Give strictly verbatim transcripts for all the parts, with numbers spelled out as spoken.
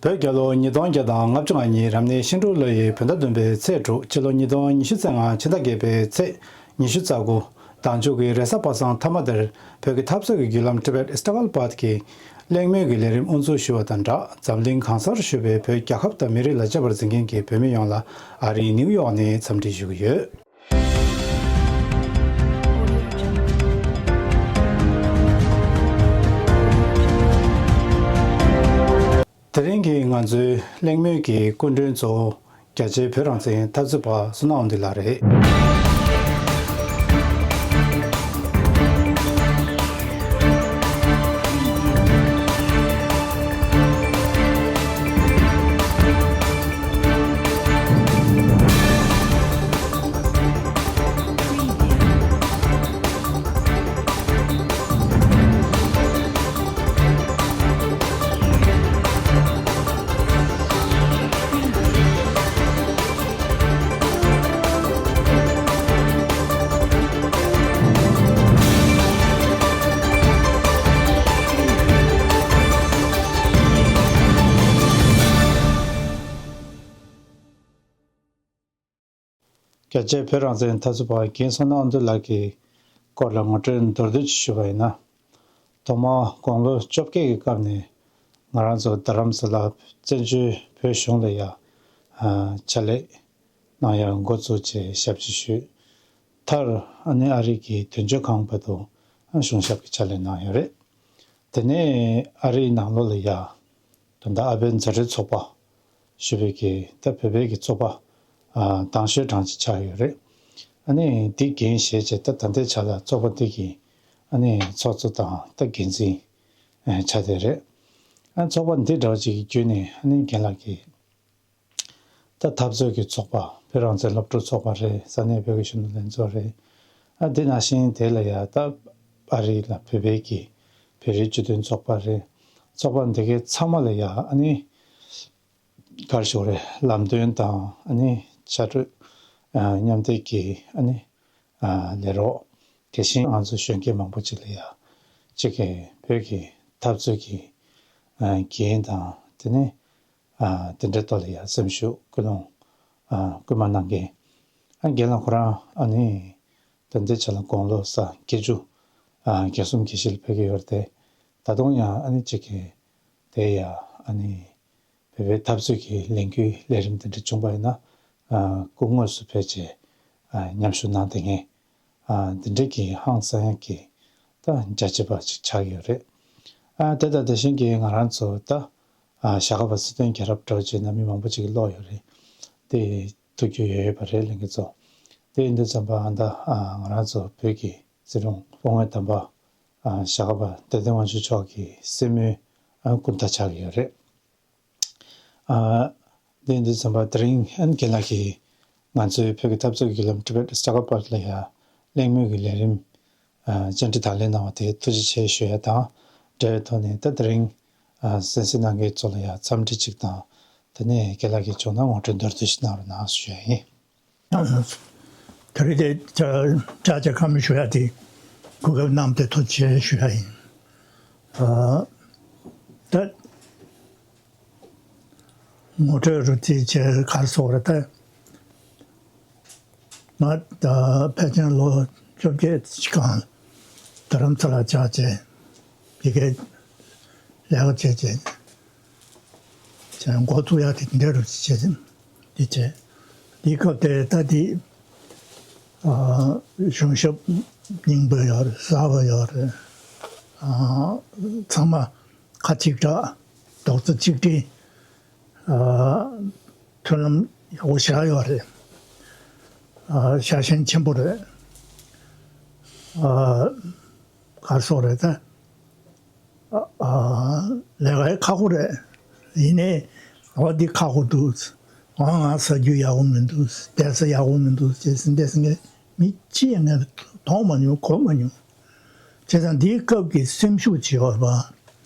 བོད་རྒྱལ་ལོ་ཉིས་སྟོང་བརྒྱ་དང་ལྔ་བཅུ་ང་གཉིས་རབ་གནས་ཤིང་འབྲུག་ལོ་ཡི་བོད་ཟླ་བདུན་པའི་ཚེས་དྲུག་ཕྱི་ལོ་ཉིས་སྟོང་ཉི་ཤུ་རྩ་ལྔ་ཕྱི་ཟླ་བརྒྱད་པའི་ཚེས་ཉི་ཤུ་རྩ་དགུ། ཟླ་མཇུག་གི་རེས་གཟའ་པ་སངས་མཐའ་མ་དེར། བོད་ཀྱི་འཐབ་རྩོད་ཀྱི་བརྒྱུད་ལམ་Tibet Struggle Path གི་གླེང་མོལ་གྱི་ལས་རིམ་དབུ་འཛུགས་ཞུ་བ་དང་སྦྲགས། འཛམ་གླིང་གང་སར་བཞུགས་པའི་བོད་རྒྱལ་ཁབ་དང་མི་རིགས་ལ་དཔྱད་པ་མཛད་མཁན་གྱི་བོད་མི་ཡོངས་ལ་ཨ་རིའི་ནིའུ་ཡོག་ནས་འཚམས་འདྲི་ཞུ་གི་ཡོད། དེ་རིང་གི་ང་ཚོའི་གླེང་མོལ་གྱི་སྐུ་མགྲོན་གཙོ་བོ། རྒྱ་ཆེའི་བོད་རང་བཙན་འཐབ་རྩོད་པ་བསོད་ནམས་དབང་འདུས་ལགས་རེད། རྒྱ་ཆེའི་བོད་རང་བཙན་འཐབ་རྩོད་པ་རྒན་བསོད་ནམས་དབང་འདུས་ལགས་ཀྱི་སྐོར་ལ་ངོ་སྤྲོད་མདོར་བསྡུས་ཤིག་ཞུས་པ་ཡིན་ན། ཐོག་མར་དགུང་ལོ་བཅོ་བརྒྱད་ཀྱི་སྐབས་ནས་ང་རང་ཚོ་རྡ་རམ་ས་ལ་བཙན་བྱོལ་བོད་གཞུང་ལ་ཡ་ཕྱག་ལས་གནང་ཡ་འགོ་བཙུགས་བྱས་ཞབས་ཕྱི་ཞུས། མཐར་ཨ་ནི་ཨ་རི་གི་དོན་གཅོད་ཁང་བར་དུ་གཞུང་ཞབས་ཀྱི་ཕྱག་ལས་གནང་ཡོད་རེད། དེ་ནས་ཨ་རིའི་ནང་ལོགས་ལ་ཡ། ད་ལྟ་ཨ་བན་མཛའ་འབྲེལ་ཚོགས་པ་ཞུ་བའི་གི་ད་བོད་པའི་གི་ཚོགས་པ་ཨ་དང་ཤོས་གྲངས་ཅིག་ཆགས་ཡོད་རེད། ཨ་ནི་འདི་འགན་བཞེས་བྱས་ད་ད་ལྟའི་ཆ་ལ་ཚོགས་པ་འདི་གི་ཨ་ནི་ཚོགས་གཙོ་དང་ད་འགན་འཛིན་ཨ་ཆགས་བསྡད་རེད། ཨ་ཚོགས་པ་འདི་འདྲ་བ་ཅིག་གི་བརྒྱུད་ནས་ཨ་ནི་རྒན་ལགས་ཀྱིས་ད་འཐབ་རྩོད་ཀྱི་ཚོགས་པ་བོད་རང་བཙན་སློབ་ཕྲུག་ཚོགས་པ་རེད། ས་གནས་བོད་ཀྱི་གཞོན་ནུ་ལྷན་ཚོགས་རེད། ཨ་འདི་ནང་བཞིན་དེ་ལ་ཡ་ད་ཨ་རི་ལ་བོད་པའི་གི་བོད་རིགས་སྤྱི་མཐུན་ཚོགས་པ་རེད། ཚོགས་པ་འདི་གའི་ཚང་མ་ལ་ཡ་ཨ་ནི་ག་རེ་ཞུ་དགོས་རེད། ལམ་སྟོན་དང་ཨ་ནི་ཕྱག་གྲོས་ཨ་མཉམ་འདེགས་ཀྱི་ཨ་ནི་ཨ་ལས་རོགས། དེ་བཞིན་ང་ཚོ་གཞོན་སྐྱེས་མང་པོ་ཅིག་ལ་ཡ་གཅིག་གི་བོད་ཀྱི་འཐབ་རྩོད་ཀྱི་ཨ་འགན་དང་དེ་ནས་ཨ་དེ་འདྲའི་ཐོག་ལ་ཡ་སེམས་ཤུགས་སྐུལ་སློང་ཨ་སྐུལ་མ་གནང་མཁན་ཨ་རྒན་ལགས་ཁོ་རང་ཨ་ནི་ད་ལྟའི་ཆ་ལ་དགུང་ལོ་ས་བརྒྱད་ཅུ་ཨ་བརྒྱད་གསུམ་གྱི་ཞལ་ཕེབས་ཀྱི་ཡོད་རེད་དེ། ད་དུང་ཡང་ཨ་ནི་གཅིག་གི་དེ་ཡ་ཨ་ནི་བོད་པའི་འཐབ་རྩོད་ཀྱི་ལས་འགུལ་ལས་རིམ་དེ་འདྲ་བྱུང་པ་ཡིན་ན་ཨ་སྐུ་དངོས་སུ་ཕེབས་བྱས་ཨ་མཉམ་ཞུགས་གནང་བསྡད་མཁན་ཨ་འདི་འདྲའི་གི་ཧང་སང་ཡག་གི་ད་རྒྱ་ཆེ་བ་ཅིག་ཆགས་ཡོད་རེད། ཨ་དེ་དང་དེ་བཞིན་གྱི་ང་རང་ཚོ་ད་ཨ་ཞྭ་སྒབ་པ་སྲིད་དོན་རྒྱལ་རབས་འདྲ་བོ་བྱས་ན་མི་མང་པོ་ཅིག་གིས་ཀློག་ཡོད་རེད། དེ་ཐུགས་རྒྱུས་ཡོད་ཡོད་པ་རེད་ལྷན་རྒྱས་ཚོ། དེ་ཡིན་དུས་ཙམ་པ་ཨ་ད་ཨ་ང་རང་ཚོ་བོད་ཀྱི་སྲིད་སྐྱོང་དབུ་དངོས་དམ་པ་ཨ་ཞྭ་སྒབ་པ་བདེ་ལྡན་དབང་ཕྱུག་མཆོག་གི་སྲས་མོའི་ཨ་སྐུ་ཟླ་ཆགས་ཀྱི་ཡོད་རེད། ཨ་དེ་ཡིན་དུས་ཙམ་པ་དེ་རིང་ཨ་རྒན་ལགས་ཀྱིས་ང་ཚོའི་བོད་ཀྱི་འཐབ་རྩོད་ཀྱི་ལམ་Tibet Struggle Path ལ་ཡ་གླེང་མོལ་གྱི་ལས་རིམ་ཨ་བཅར་འདྲི་དང་ལེན་གནང་བ་དེ་ཐུགས་རྗེ་ཆེ་ཞུ་ཡ་དང་འབྲེལ་བའི་ཐོག་ནས་ད་དེ་རིང་ཨ་གསན་གཟིགས་གནང་མཁན་ཚོ་ལ་ཡ་འཚམས་འདྲི་གཅིག་དང་དེ་ནས་རྒན་ལགས་ཀྱིས་བྱུང་ན་ངོ་སྤྲོད་མདོར་བསྡུས་ཤིག་གནང་རོགས་གནང་ཞུ་ཡ་ཡིན། ད་རེས་དེ་ཅ་ཅ་ཅ་ཁ་མི་ཞུ་ཡ་དེ་གོ་སྐབས་གནང་བ་དེ་ཐུགས་རྗེ་ཆེ་ཞུ་ཡ་ཡིན། ཨ་ད་ངོ་སྤྲོད་རུ་དེ་བྱས་གར་སོང་རེད་ད། ང་ད་ཕལ་ཆེར་ལོ་བཅོ་བརྒྱད་ཅིག་གང་རྡ་རམ་ས་ལ་བཅར་བྱས་ཡི་གེ་ལས་ཀ་བྱས་བྱས། བྱས་འགོ་ཚུགས་ཡག་དེ་འདྲ་རུ་བྱས་འདི་བྱས། འདི་སྐབས་དེ་ད་འདི་ཨ་གཞུང་ཞབས་རྙིང་པ་ཡོད་རེད། གསར་པ་ཡོད་རེད། ཨ་ཚང་མ་ཁ་གཅིག་གྲགས་རྡོག་རྩ་གཅིག་སྒྲིལ། ཨ་མཐུན་ལམ་ཡག་པོ་ཞེ་དྲག་ཡོད་རེད། ཨ་ཤ་ཞེན་ཆེན་པོ་རེད། ཨ་གར་སོང་རེད་ད། ཨ་ཨ་ལས་ཀ་ཡང་ཁག་པོ་རེད། ཡིན་ནའི་འོ་འདི་ཁག་པོ་འདུག་འོ་ང་ཟ་རྒྱུ་ཡག་པོ་མི་འདུག་བསྡད་ས་ཡག་པོ་མི་འདུག་ཅེས་ཟིན་བསྡད་ཟིན་གི་མི་གཅིག་ཡང་ངས་མཐོང་མ་མྱོང་གོ་མ་མྱོང་། བྱས་ཙང་འདིའི་སྐབས་ཀྱི་སེམས་ཤུགས་བྱེད་པ་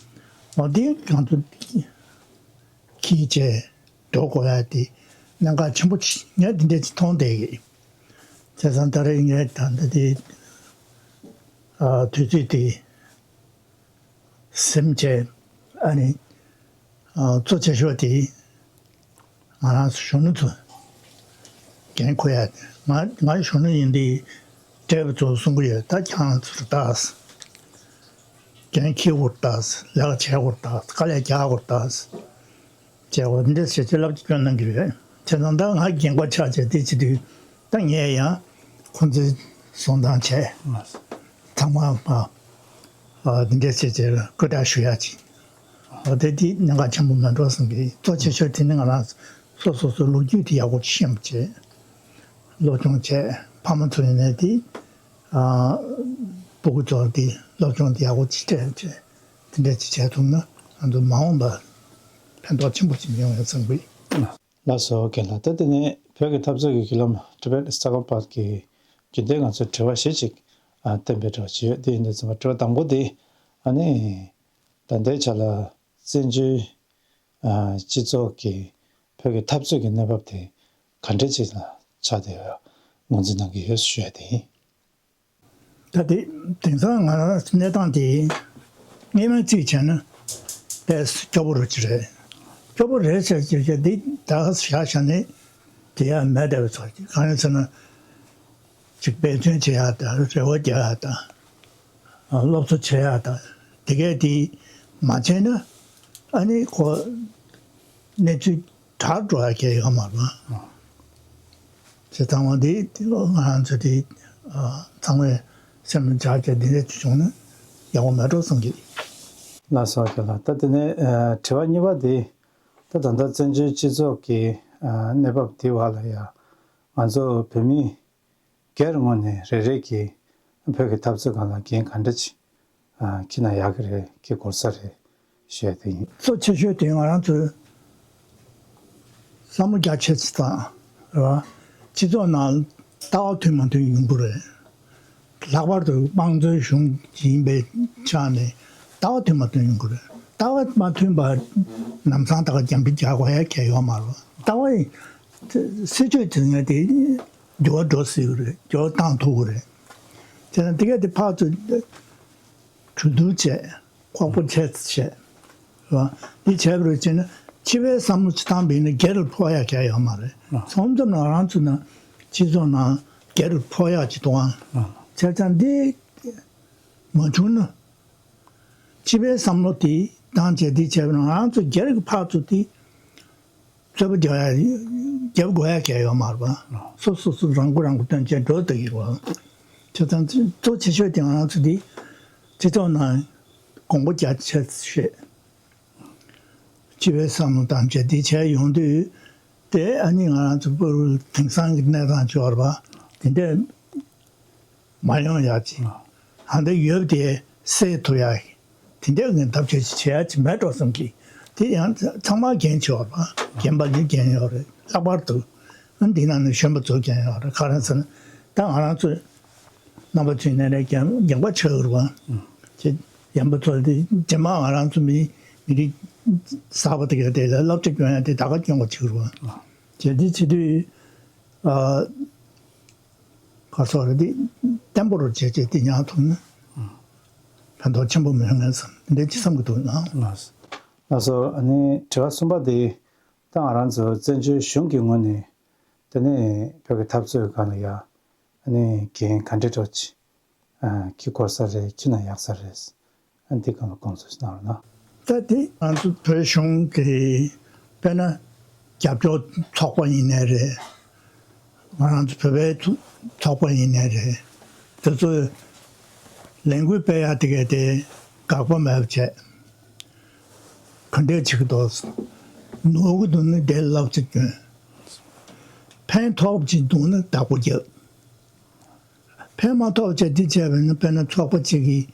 འོ་འདི་གང་དུ་ཁྱི་བྱས་འགྲོ་དགོས་ཡ་དེ་གནད་འགག་ཆེན་པོ་ཅིག་ངས་འདི་འདྲ་ཅིག་མཐོང་བསྡད་ཀྱི། བྱས་ཙང་ད་རེས་ངས་ད་ལྟ་དེ་ཨ་དུས་ཚོད་དེ་ཟིན་བྱས་ཨ་ནི་ གཙོ་ཆེ་ཤོས་དེ་ང་རང་ཚོ་གཞོན་ནུ་ཚོ་འགན་འཁུར་ཡ། ང་ང་གཞོན་ནུ་ཡིན་དུས་བགྲེས་པ་ཚོ་གསུང་གི་ཡོད། ད་ཁྱེད་རང་ཚོར་ལྟ། འགན་འཁྱེར་དགོས་ལྟ། ལས་ཀ་བྱེད་དགོས་ལྟ། དཀའ་ལས་རྒྱག་དགོས་ལྟ། བྱས་པ་འདི་འདྲ་བྱས་བྱས་བསླབ་བྱ་སྐྱོན་གནང་གི་རེད། བྱས་ཙང་ད་ང་རྒན་པ་ཆགས་བྱས་དེ་བྱེད་དུས་ད་ངས་ཡང་ཁོང་ཚོའི་བཟོ་སྟངས་བྱས། ཚང་མ་ཨ་ཨ་འདི་འདྲ་བྱས་བྱས་སྐུ་དྲག་ཞུ་ཡག་ཅིག་ཨ་དེ་དེ་གནད་འགག་ཆེན་པོ་མེད་འགྲོ་བསམ་གི། གཙོ་ཆེ་ཤོས་དེ་ནི་ང་རང་སོ་སོ་སོའི་ལོ་རྒྱུས་དེ་ཡག་པོ་ཤེས་པ་བྱས། སློབ་སྦྱོང་བྱས། ཕ་མ་ཚོ་ཡིན་ནའི་དེ་ཨ་སྤུ་གུ་ཚོར་དེ་སློབ་སྦྱོང་དེ་ཡག་པོ་ཅིག་སྤྲད་བྱས། དེ་འདྲ་ཅིག་བྱས་ཐུབ་ན་ང་ཚོ་མ་འོངས་པ་ཕན་ཐོགས་ཆེན་པོ་ཅིག་ཡོང་ཡོད་བསམ་གི། ལགས་སོ་རྒན་ལགས། ད་དེ་ནས་བོད་ཀྱི་འཐབ་རྩོད་ཀྱི་བརྒྱུད་ལམ་Tibet Struggle Path གི་རྒྱུན་ལྡན་ང་ཚོའི་དྲི་བ་གཞི་གཅིག་ཨ་བསྟན་པའི་དྲི་བ་ཅིག་ཡོད། དེ་ཡིན་དུས་ཙམ་པ་དྲི་བ་དང་པོ་དེ་ཨ་ནི་ད་ལྟའི་ཆ་ལ་བཙན་བྱོལ་ཨ་སྤྱི་ཚོགས་ཀྱི་བོད་ཀྱི་འཐབ་རྩོད་ཀྱི་གནས་བབ་དེ་ག་འདྲ་ཅིག་ལ་ཆགས་བསྡད་ཡོད་ངོས་འཛིན་གནང་གི་ཡོད་ཞུ་ཡ་དེ་ཡིན། ད་དེ་དེང་སང་ང་རང་གནས་སྟངས་དེ་སྔོན་མ་གཅིག་བྱས་ན་དཔེ་སྐྱོ་པོ་རུ་ཅི་རེད། སྐྱོ་པོ་རེད་ཟེར་གྱི་གི་འདི་ད་བཞག་བཞག་ནས་དེ་ཡང་མེད་བསྡད་པའི་ཚོད་ཀྱི། གང་ཡིན་ཟེར་ན་ཅིག་འབད་བརྩོན་བྱེད་ཡག་དང་རེ་བ་རྒྱག་ཡག་དང་སློབ་གསོ་བྱེད་ཡག་དང་དེ་གས་དེ་མ་བྱས་ན་ཨ་ནི་ཁོ་གནས་ཚུལ་དྲག་འགྲོ་ཡ་གལ་ཡོད་མ་རེད། བྱས་ཙང་བ་འདི་ང་རང་ཚོ་དེ་ཚང་མས་སེམས་ལ་འཇགས་བྱས་འདི་འདྲ་བྱུང་ན་ཡག་པོ་མེད་འགྲོ་བསམ་གྱི། ལགས་སོ་རྒན་ལགས། ད་དེ་ནས་དྲི་བ་གཉིས་པ་དེ་ད་ད་ལྟ་བཙན་བྱོལ་སྤྱི་ཚོགས་ཀྱི་གནས་བབ་འདི་བར་ལ་ཡ་ང་ཚོ་བོད་མི་སྒེར་ངོས་ནས་རེ་རེ་གིས་བོད་ཀྱི་འཐབ་རྩོད་སྒང་ལ་འགན་ག་འདྲ་ཅིག་ཨ་འཁྱེར་ན་ཡག་གི་རེད། འཁྱེར་དགོས་ས་རེད་ཞུ་ཡ་དེ་ཡིན། གཙོ་ཆེ་ཤོས་དེ་ང་རང་ཚོའི་བསམ་བློ་རྒྱ་ཆེ་ཙམ་བཏང་རེད་བ། སྤྱི་ཚོགས་ནང་ལྟ་བ་མཐུན་མ་མཐུན་ཡོང་གི་རེད། ལྷག་པར་དུ་དམངས་གཙོའི་གཞུང་ཡིན་པའི་ཆ་ནས་ལྟ་བ་མཐུན་མ་མཐུན་ཡོང་གི་རེད། ལྟ་བ་མ་མཐུན་པ་ལམ་སང་ད་ག་རྒྱབ་འགལ་རྒྱག་དགོས་ཡ་གལ་ཡོད་མ་རེད། ལྟ་བ་ཡིན། སྲིད་ཇུས་དེ་ངས་དེ་འགྱུར་བ་འགྲོ་སྲིད་གི་རེད། འགྱུར་བ་བཏང་ཐུབ་གི་རེད། དེ་ན་དེ་གས་དེ་ཕར་ཚུར་གྲོས་བསྡུར་བྱས། ཁོག་པ་བྱས་བྱས། རེད་བ། འདི་བྱས་པ་རེད་ཅེ་ན་སྤྱི་པའི་བསམ་བློ་ཅིག་བཏང་བ་ཡིན་ན་སྒེར་ལ་ཕོག་ཡག་གང་ཡང་ཡོད་མ་རེད། ཨ། མཚམས་མཚམས་ང་རང་ཚོ་ན་སྤྱི་ཚོགས་ནང་སྒེར་ལ་ཕོག་ཡག་ཅིག་འདུག་ཨང་། ཨ། བྱས་ཙང་འདི་མ་བྱུང་ན་སྤྱི་པའི་བསམ་བློ་དེ་བཏང་བྱས་འདི་བྱས་པ་ན་ང་རང་ཚོ་སྒེར་གྱི་ཕར་ཚུར་དེ་རྩོད་པ་རྒྱག་ཡ་རྒྱབ་དགོས་ཡ་གང་ཡང་ཡོད་མ་རེད་པ། སོ་སོ་སོ་རང་མགོ་རང་མགོ་ཐོན་བྱས་འགྲོ་བསྡད་ཀྱི་རེད་བ། བྱས་ཙང་གཙོ་ཆེ་ཤོས་དེ་ང་རང་ཚོ་འདི་སྤྱི་ཚོགས་ནང་དགོངས་པ་རྒྱ་ཆེ་བཞེས། སྤྱི་པའི་བསམ་བློ་བཏང་བྱས་འདི་བྱས་ཡོང་དུས་དེ་ཨ་ནི་ང་རང་ཚོ་བོད་དེང་སང་གི་གནས་སྟངས་ཆགས་པ་དེ་འདྲས། མ་ཡོང་ཡག་ཅིག་ཨ་འདི་ཡོད་དེ་སེལ་ཐུབ་ཡག་དེ་འདྲའི་ངན་ཐབས་ཤེས་ཅིག་བྱེད་ཡག་ཅིག་མེད་འགྲོ་བསམ་གི། དེ་ཡང་ཚང་མ་འགན་ཆེ་བ་རེད་པ། རྒན་པ་ནི་འགན་ཡོད་རེད། ལྷག་པར་དུ་ཨ་འདི་ནང་ནས་གཞོན་པ་ཚོ་འགན་ཡོད་རེད། ག་རེ་ཟེར་ན་ད་ང་རང་ཚོ་རྣམ་པ་ཚོའི་ནང་ནས་རྒན་རྒན་པ་ཆགས་ཀྱི་རེད་པ། ཅེས་རྒན་པ་ཚོ་དེ་རྗེས་མ་ང་རང་ཚོ་མི་མི་རིགས་གསར་པ་དེ་ག་དེ་ལ་བསླབ་བྱ་སྐྱོན་ཡག་དེ་ད་ག་སྐྱོན་པ་ཆགས་ཀྱི་རེད་པ། ཅེས་འདི་བྱེད་དུས། ཨ། ག་སོགས་རེད་དེ་བརྟན་པོ་རུ་བྱས་བྱས་དེ་ཉར་ཐུབ་ན་ཕན་ཐོགས་ཆེན་པོ་མི་ཡོང་ངེས་བསམ་འདི་འདྲའི་ཅི་བསམ་གྱི་འདུག་ན། ལགས་སོ། ལགས་སོ། ཨ་ནི་དྲི་བ་གསུམ་པ་དེ་ད་ང་རང་ཚོ་བཙན་བྱོལ་གཞུང་གི་ངོས་ནས་དེ་ནས་བོད་ཀྱི་འཐབ་རྩོད་སྒང་ལ་ཡ་ཨ་ནི་འགན་ག་འདྲ་འདྲ་ཅིག་ཨ་འཁྱེར་དགོས་ས་རེད། འཁྱེར་ན་ཡག་ས་རེད། ཨ་འདི་སྒང་ལ་དགོངས་ཚུལ་གནང་རོགས་གནང་། ད་དེ་ང་ཚོ་བོད་གཞུང་གི་དཔེར་ན་རྒྱབ་སྐྱོར་ཚོགས་པ་ཡིན་ནའི་རེད། ང་རང་ཚོ་བོད་པའི་ཚོགས་པ་ཡིན་ནའི་རེད། དེ་ཚོས་ལས་འགུལ་སྤེལ་ཡག་དེ་གས་དེ་དགག་པ་མེད་པ་བྱས། ག་འདྲས་བྱེད་ཀྱི་འདུག་ནོར་གྱི་འདུག་ན་དེ་བསླབ་བྱ་སྐྱོན། ཕན་ཐོགས་པ་ཅིག་འདུག་ན་བདག་པོ་རྒྱབ། ཕན་མ་ཐོགས་བྱས་འདི་བྱས་པས་ན་དཔེར་ན་ཚོགས་པ་གཅིག་གིས་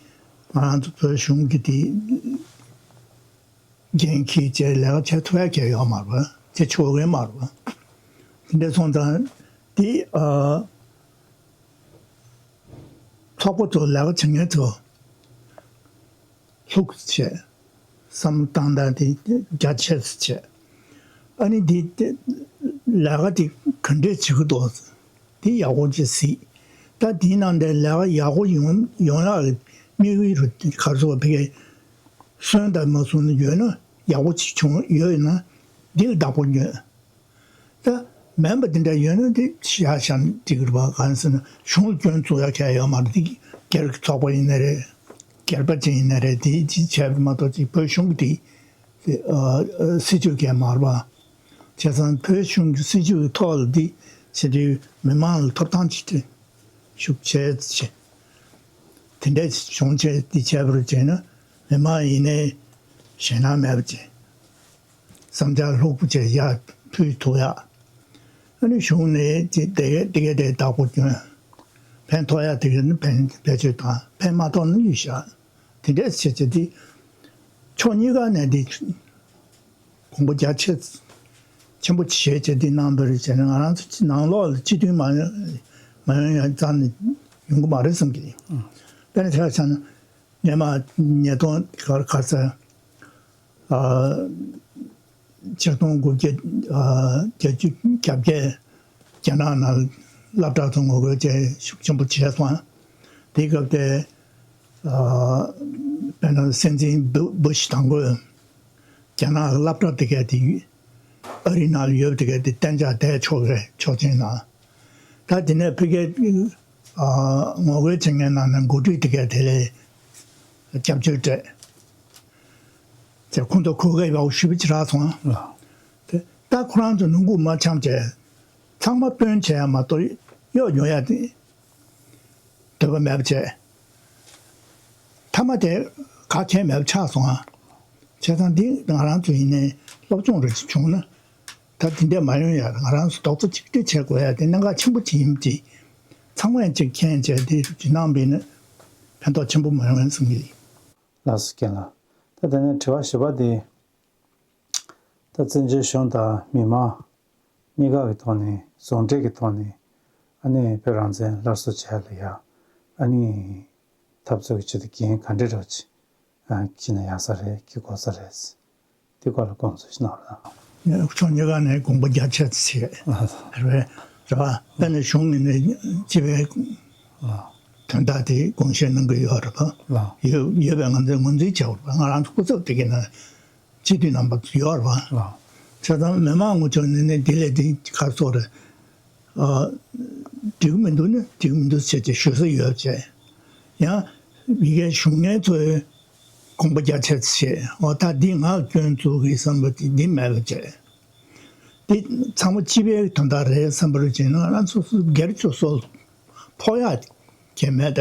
ང་རང་ཚོ་བོད་གཞུང་གི་དེ་འགན་འཁྱེར་བྱས་ལས་ཀ་བྱེད་ཐུབ་ཡ་གང་ཡང་ཡོད་མ་རེད་པ། བྱེད་ཆོག་གི་མ་རེད་པ། དེ་འདྲ་སོང་ཙང་དེ་ཨ་ཚོགས་པ་ཚོ་ལས་ཀ་བྱེད་མཁན་ཚོ་ལྷུག་བྱས། བསམ་བློ་བཏང་སྟངས་དེ་རྒྱ་ཆེ་ཙམ་བྱས། ཨ་ནི་དེ་དེ་ལས་ཀ་དེ་ག་འདྲས་བྱེད་ཀྱི་འདུག་དེ་ཡག་པོ་ཅིག་གཟིགས། ད་དེའི་ནང་དེ་ལས་ཀ་ཡག་པོ་ཡོང་ཡོང་ཡག་གི་དམིགས་ཡུལ་རུ་ག་རེ་ཟེར་བ་ཕ་གིའི་སོན་དང་མ་སོན་ཡོད་ན་ ཡག་པོ་ཅིག་བྱུང་ཡོད་ན་འདི་ལ་བདག་པོ་ཉོན། ད་མེད་པ་དེ་འདྲ་ཡོད་ན་དེ་བཞག་བཞག་ན་འགྲིག་གི་རེད་པ། གང་ཟེར་ན་གཞུང་ལ་སྐྱོན་བཙུགས་ཡག་གང་ཡང་ཡོད་མ་རེད། དེ་སྒེར་གྱི་ཚོགས་པ་ཡིན་ན་རེད། སྒེར་པ་ཅིག་ཡིན་ན་རེད། དེ་ཅིག་བྱས་པ་མ་གཏོགས་ཅིག་བོད་གཞུང་གི་དེ་ཨ་སྲིད་ཇུས་གང་ཡང་མ་རེད་པ། བྱས་ཙང་བོད་གཞུང་གི་སྲིད་ཇུས་ཀྱི་ཐོག་ལ་འདི་བྱེད་དུས་མི་མང་ལ་ཐོབ་ཐང་ཅིག་དེ་ཤུགས་ཆེ་ཆེ་དེ་འདྲས་བྱུང་ཆེ་འདི་བྱས་པར་བྱས་ན་མི་མང་ཡིན་ནའི་ཞེད་སྣང་མེད་པ་བྱས། བསམ་འཆར་ལྷུག་པོ་བྱས་ཡར་ཕུལ་ཐུབ་ཡག་ཨ་ནི་གཞུང་ནས་དེ་དེ་གས་དེ་གས་དེ་བདག་པོ་སྐྱོན། ཕན་ཐོགས་ཡག་དེ་གས་ནི་ཕན་བེད་སྤྱོད་བཏང་། ཕན་མ་ཐོགས་ན་གཡུག་བཞག་དེ་འདྲས་བྱས་བྱས་དེ་ཕྱོགས་གཉིས་ཀ་ནས་དེ་དགོངས་པ་རྒྱ་ཆེ་ཆེན་པོ་བྱས་བྱས་དེ་གནང་བ་རེད་བྱས་ན། ང་རང་ཚོ་ནང་ལོགས་ལ་སྤྱི་མཐུན་མ་ཡོང་མ་ཡོང་ཡག་རྩ་ནས་ཡོང་གི་མ་རེད་བསམ་གྱི་ཡིན། དཔེར་ན་ཆ་བཞག་ན་སྔོན་མ་ཉིས་སྟོང་ག་ག་ཚོད་ཨ་ཆིག་སྟོང་དགུ་བརྒྱ་ཨ་བརྒྱད་ཅུ་གྱ་བརྒྱད་རྒྱ་ནག་ནང་སློབ་གྲྭ་ཚོ་ངོ་རྒོལ་བྱས་ཤུགས་ཆེན་པོ་བྱས་སོང་། དེའི་སྐབས་དེ་ཨ་དཔེར་ན་སྲིད་འཛིན་བུ་བུ་ཤི་དང་པོས་རྒྱ་ནག་གི་སློབ་གྲྭ་དེ་གས་དེ་ཨ་རི་ནང་ལ་ཡོད་པ་དེ་གས་དེ་གཏན་འཇགས་བསྡད་ཆོག་རེད། ཆོག་མཆན་གནང་། ད་དེ་ནས་ཕ་གིའི་ཨ་ངོ་རྒོལ་བྱེད་མཁན་ནང་ནས་འགོ་ཁྲིད་དེ་གས་དེ་ལ་སྐྱབས་བཅོལ་སྤྲད། དེ་ཁོང་ཚོ་གོ་སྐབས་ཡག་པོ་ཞེ་པོ་ཅིག་རག་སོང་། ལགས། དེ་ད་ཁོ་རང་ཚོ་ནང་ཁུལ་མ་འཆམ་བྱས། ཚང་མ་དཔོན་བྱས་ཡག་མ་གཏོགས་གཡོག་ཉོ་ཡག་དེ་འདོད་པ་མེད་པ་བྱས། མཐའ་མ་དེ་ག་གེ་མེད་པ་ཆགས་སོང་ཨ། བྱས་ཙང་འདི་ང་རང་ཚོ་ཡིན་ནའི་སློབ་སྦྱོང་རེ་ཅིག་བྱུང་ན། ད་དེ་འདྲས་མ་ཡོང་ཡག་ང་རང་ཚོ་རྡོག་རྩ་གཅིག་སྒྲིལ་བྱེད་དགོས་ཡག་དེ་གནད་འགག་ཆེན་པོ་ཅིག་ཡིན་པ་ཅིག་ཚང་མས་ཅིག་མཁྱེན་བྱས་དེ་ཇུས་གནང་བས་ན་ཕན་ཐོགས་ཆེན་པོ་མ་ཡོང་ངམ་བསམ་གྱི་ཡིན། ལགས་སོ་རྒན་ལགས། ད་དེ་ནས་དྲི་བ་བཞི་པ་དེ། ད་བཙན་བྱོལ་གཞུང་དང་མི་མང་གཉིས་ཀ་གི་ཐོག་ནས་ཟུང་འབྲེལ་གྱི་ཐོག་ནས་ཨ་ནི་བོད་རང་བཙན་སླར་གསོ་བྱས་ལ་ཡ་ཨ་ནི་འཐབ་རྩོད་ཀྱི་ཆེད་དུ་འགན་ག་འདྲ་འདྲ་བོ་ཅིག་ཨ་འཁྱེར་ན་ཡག་ས་རེད། འཁྱེར་དགོས་ས་རེད། དེ་སྐོར་ལ་དགོངས་ཚུལ་ཞིག་གནང་རོགས་གནང་། ཕྱོགས་གཉིས་ཀ་ནས་དགོངས་པ་རྒྱ་ཆེ་ཙམ་བྱས། ལགས་སོ། རེད་པས། རེད་པ། དཔེར་ན་གཞུང་ངོས་ནས་སྤྱི་པའི་ལགས། དོན་དག་དེ་དགོངས་བཞེས་གནང་གི་ཡོད་རེད་པ། ལགས། ཡོད་ཡོད་པའི་ང་ཚོས་ངོས་འཛིན་བྱས་པ་རེད་པ། ང་རང་ཚོ་སྐུ་ཚབ་དེ་གའི་ནང་སྤྱི་འཐུས་རྣམ་པ་ཚོ་ཡོད་རེད་པ། ལགས། བྱས་ཙང་མི་མང་ངོ་ཅོག་ནས་ནི་དེ་ལས་དེ་ག་རེ་ཟེར་དགོས་རེད། ཨ། འགྲིག་མི་འདུག་ན་འགྲིག་མི་འདུག་ཟེར་བྱས་ཞུ་ས་ཡོད་བྱས། ཡང་མི་སྒེར་གཞུང་ངན་ཚོས་དགོངས་པ་རྒྱ་ཆེ་བྱས། འོ་ད་འདི་ང་ལ་སྐྱོན་བཙུགས་ཀྱི་བསམ་པ་དེ་འདི་མེད་པ་བྱས། འདི་ཚང་མ་སྤྱི་པའི་དོན་དག་རེད་བསམ་པ་རེད་བྱས་ན་ང་རང་སོ་སོ་སྒེར་གྱི་སོ་སོ་ལ་ཕོག་ཡག་གང་ཡང་མེད་པ་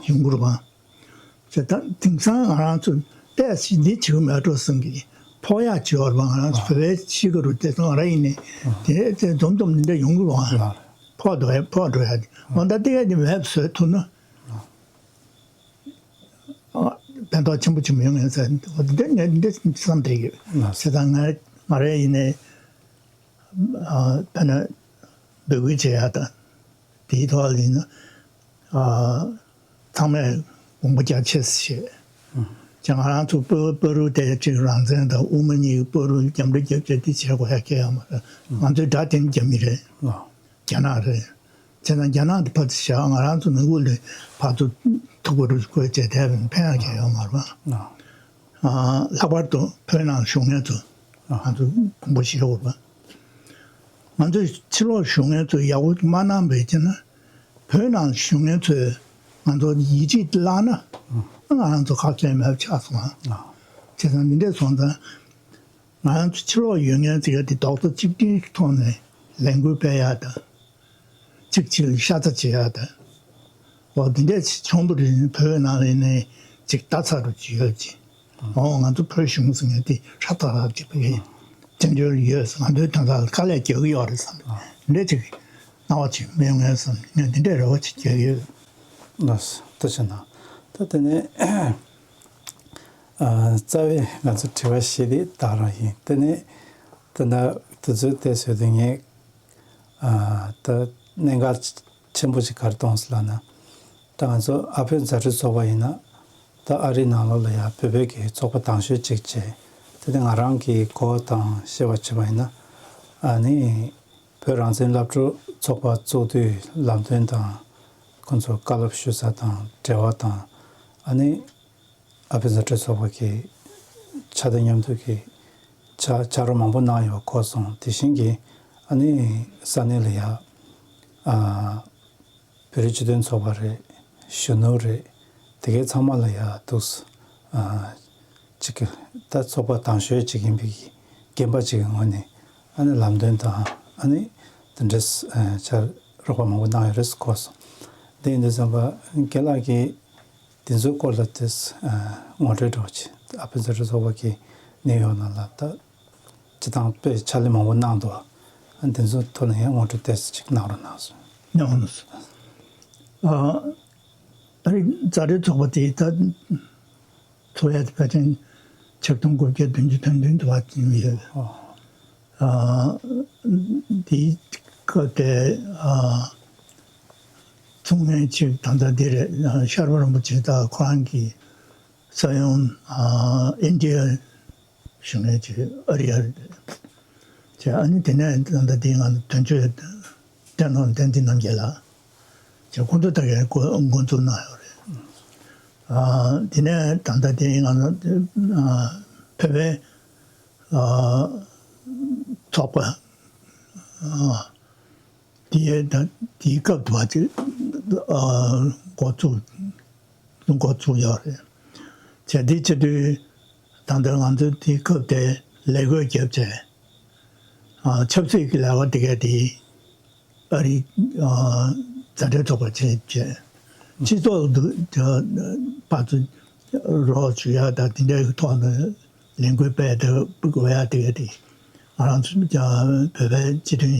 ཡོང་གི་རེད་པ། བྱས་ད་དེང་སང་ང་རང་ཚོ་ཏོག་ཙམ་འདི་བྱེད་ཀྱི་མེད་འགྲོ་བསམ་གི། ཕོག་ཡག་བྱེད་པ་རེད་པ། ང་རང་ཚོ་བོད་པའི་ཕྱི་ཁ་རུ་དེ་ཚོ་ང་རང་ཡིན་ནའི་དེ་དེ་འཛོམས་འཛོམས་འདི་འདྲ་ཡོང་གི་རེད་པ། ཕོག་འགྲོ་ཡ་ཕོག་འགྲོ་ཡ་དེ་འོ་ད་ལྟ་ཡ་དེ་མེད་པ་བཟོ་ཐུབ་ན། ཕན་ཐོགས་ཆེན་པོ་ཆེན་པོ་ཡོང་ངེས་ཟེར་འདི་འདི་བསམ་བསྡད་ཡོད། ལགས་སོ། བྱས་ཙང་ང་ང་རང་ཡིན་ནའི་ཨ་དཔེར་ན་འབོད་སྐུལ་བྱེད་ཡག་དང་དེའི་ཐོག་ལ་ཡིན་ན་ཨ་ཚང་མས་དགོངས་པ་རྒྱ་ཆེ་ཙམ་བཞེས། ཨ་ཅེ་ང་རང་ཚོ་བོད་བོད་རིགས་དེ་གཅིག་རང་བཙན་དང་དབུ་མ་གཉིས་ཀྱི་བོད་རིགས་རྒྱབ་འདྲེ་རྒྱབ་བྱས་དེ་བྱེད་དགོས་ཡ་གང་ཡང་མ་རེད། ང་ཚོའི་དགྲ་དེ་ནི་རྒྱ་མི་རེད། ལགས། རྒྱ་ནག་རེད། བྱས་ཙང་རྒྱ་ནག་དེ་ཕར་ཚུར་བཞག་ང་རང་ཚོ་ནང་ཁུལ་ལ་ཕར་ཚུར་ཐུག་པ་རུ་བཀོལ་བྱས་བསྡད་པ་ཕན་ཡང་གང་ཡང་ཡོད་མ་རེད་པ། ལགས། ཨ་ལྷག་པར་དུ་བོད་ནང་བཞུགས་མཁན་ཚོ་ང་ཚོ་དགོངས་པ་བཞེས་དགོས་པ། ང་ཚོས་ཕྱི་ལོགས་བཞུགས་མཁན་ཚོས་ཡག་པོ་མ་གནང་བས་བྱས་ན་བོད་ནང་བཞུགས་མཁན་ཚོས་ང་ཚོ་ཡིད་ཆེས་བརླག་ན་ང་རང་ཚོ་ཁག་ཅན་མེད་པ་ཆགས་སོང་ཨ། བྱས་ཙང་འདི་འདྲས་སོང་ཙང་། ང་རང་ཚོ་ཕྱི་ལོགས་ཡོད་མཁན་ཚོ་ཡ་དེ་རྡོག་རྩ་གཅིག་སྒྲིལ་གྱི་ཐོག་ནས་ལས་འགུལ་སྤེལ་ཡག་དང་། གཅིག་གཅིག་ལ་ཤ་ཚ་བྱེད་ཡག་དང་། འོ་དེ་འདྲས་བྱུང་བ་རེད། བོད་ནང་ལ་ནས་གཅིག་ལྟ་ཚར་རུ་ཅིག་ཡོད་ཅིག་འོ་ང་ཚོ་བོད་གཞུང་ཟེར་མཁན་དེ་ཧྲ་ཐག་ཐག་ཅིག་བྱས་བཙན་བྱོལ་ཡོད་ཟེར་ང་ཚོའི་དོན་དག་ལ་དཀའ་ལས་རྒྱག་གི་ཡོད་རེད་བསམ་འདྲས་ཅིག་སྣང་བ་ཅིག་མི་ཡོང་ངེས་བསམ་ངས་འདི་འདྲས་རེ་བ་ཅིག་རྒྱག་གི་ཡོད། ལགས་སོ། ཐུགས་རྗེ་གནང་། ད་དེ་ནས། ཨ། རྩ་བའི་ང་ཚོ་དྲི་བ་བཞི་དེ་དག་རང་ཡིན། དེ་ནས་ད་ལྟ་དུས་ཚོད་དེ་བཟོས་དུས་ངས་ཨ་ད་གནད་འགག་ཆེན་པོ་ཞིག་ག་རེ་མཐོང་སོང་ལབ་ན། ད་ང་ཚོ་ཨ་ཕོའི་མཛའ་འབྲེལ་ཚོགས་པ་ཡིན་ན་ད་ཨ་རིའི་ནང་ལོགས་ལ་ཡང་བོད་བོད་ཀྱི་ཚོགས་པ་དང་ཤོས་གཅིག་བྱས། དེ་ནས་ང་རང་གིས་གོ་བ་དང་ཤེས་པ་བྱས་པ་ཡིན་ན་ཨ་ནི་བོད་རང་བཙན་སློབ་ཕྲུག་ཚོགས་པ་བཙུགས་དུས་ལམ་སྟོན་དང་ཁོང་ཚོར་བཀའ་སློབ་ཞུ་ས་དང་འབྲེལ་བ་དང་ཨ་ནི། ཨ་ཕོའི་མཛའ་འབྲེལ་ཚོགས་པ་གི་ ཆ་དང་མཉམ་དུ་གི་ཆ་ཆ་རོགས་མང་པོ་གནང་ཡོད་གོ་སོང་། དེ་བཞིན་གྱི་ཨ་ནི་ས་གནས་ལ་ཡ་ཨ་བོད་རིགས་སྤྱི་མཐུན་ཚོགས་པ་རེད། གཞོན་ནུ་རེད། དེ་གའི་ཚང་མ་ལ་ཡ་འདུག་སེ་ཨ་ཅིག་གི་ད་ཚོགས་པ་དང་ཤོས་ཅིག་ཡིན་པའི་རྒན་པ་ཅིག་གི་ངོས་ནས་ཨ་ནི་ལམ་སྟོན་དང་ཨ་ནི་དེ་འདྲས་ཨ་ཆ་རོགས་པ་མང་པོ་གནང་ཡོད་རེད་གོ་སོང་། དེ་ཡིན་དུས་ཙམ་པ་རྒན་ལགས་ཀྱིས་དེ་ཚོའི་སྐོར་ལ་དེ་ཨ་ངོ་སྤྲོད་འདྲ་བོ་ཅིག་ཨ་བོད་རིགས་སྤྱི་མཐུན་ཚོགས་པ་གི་གནད་ཡོད་ནང་ལ་ད། སྤྱི་བཏང་དཔེ་ཕྱག་ལས་མང་པོ་གནང་འདུག་ཨ་འདི་ཚོའི་ཐོག་ལ་ཡང་ངོ་སྤྲོད་ཏོག་ཙམ་ཅིག་གནང་རོགས་གནང་སོང་། གནང་རོགས་གནང་སོང་། ཨ་ཨ་རི་མཛའ་འབྲེལ་ཚོགས་པ་དེ་ད་ཚོགས་ཡ་དེ་ཕལ་ཆེར་ཆིག་སྟོང་དགུ་བརྒྱ་བདུན་ཅུ་དོན་བདུན་དུ་བ་ཡིན་ཡོད། ཨོ། ཨ་དེའི་སྐབས་དེ་ཨ་ཚོགས་མཁན་ཅིག་ད་ལྟ་འདི་རེད། ཤར་པ་རིན་པོ་ཆེ་དང་ཁོ་རང་གི་ས་ཡོམ་ཨ་ཨིན་ཌི་ཡ་བཞུགས་མཁན་ཅིག་ཨ་རི་ཨ་རི་རེད། བྱས་ཨ་ནི་དེ་ནས་ད་ལྟ་དེའི་ང་ཚོ་དོན་གཅོད་བསྟན་ནོར་བསྟན་འཛིན་རྣམ་རྒྱལ་ལགས་བྱས་ཁོང་ཚོ་ད་གའི་འགོ་འགོ་འཛུགས་གནང་ཡོད་རེད། ཨ་དེ་ནས་ད་ལྟ་དེའི་ང་ཚོ་ཨ་བོད་པའི་ཨ་ཚོགས་པ་ཨ་དེའི་ད་དེའི་སྐབས་དུ་བ་ཅིག་ཨ་འགོ་བཙུགས་འགོ་བཙུགས་ཡོད་རེད། བྱས་དེ་བྱེད་དུས་ད་ལྟ་ང་ཚོ་དེའི་སྐབས་དེ་ལས་བགོས་བརྒྱབ་བྱས་ཨ་ཆབ་སྲིད་ཀྱི་ལས་ཀ་དེ་གས་དེ་ཨ་རི་ཨ་མཛའ་འབྲེལ་ཚོགས་པ་བྱས་བྱས་སྤྱི་ཚོགས་འདུ་ཕར་ཚུར་རོགས་ཞུ་ཡ་དང་དེ་འདྲའི་ཐོག་ནས་ལས་འགུལ་སྤེལ་ཏེ་དགོས་ཡ་དེ་གས་དེ་ང་རང་ཚོ་བོད་པའི་སྤྱི་མཐུན།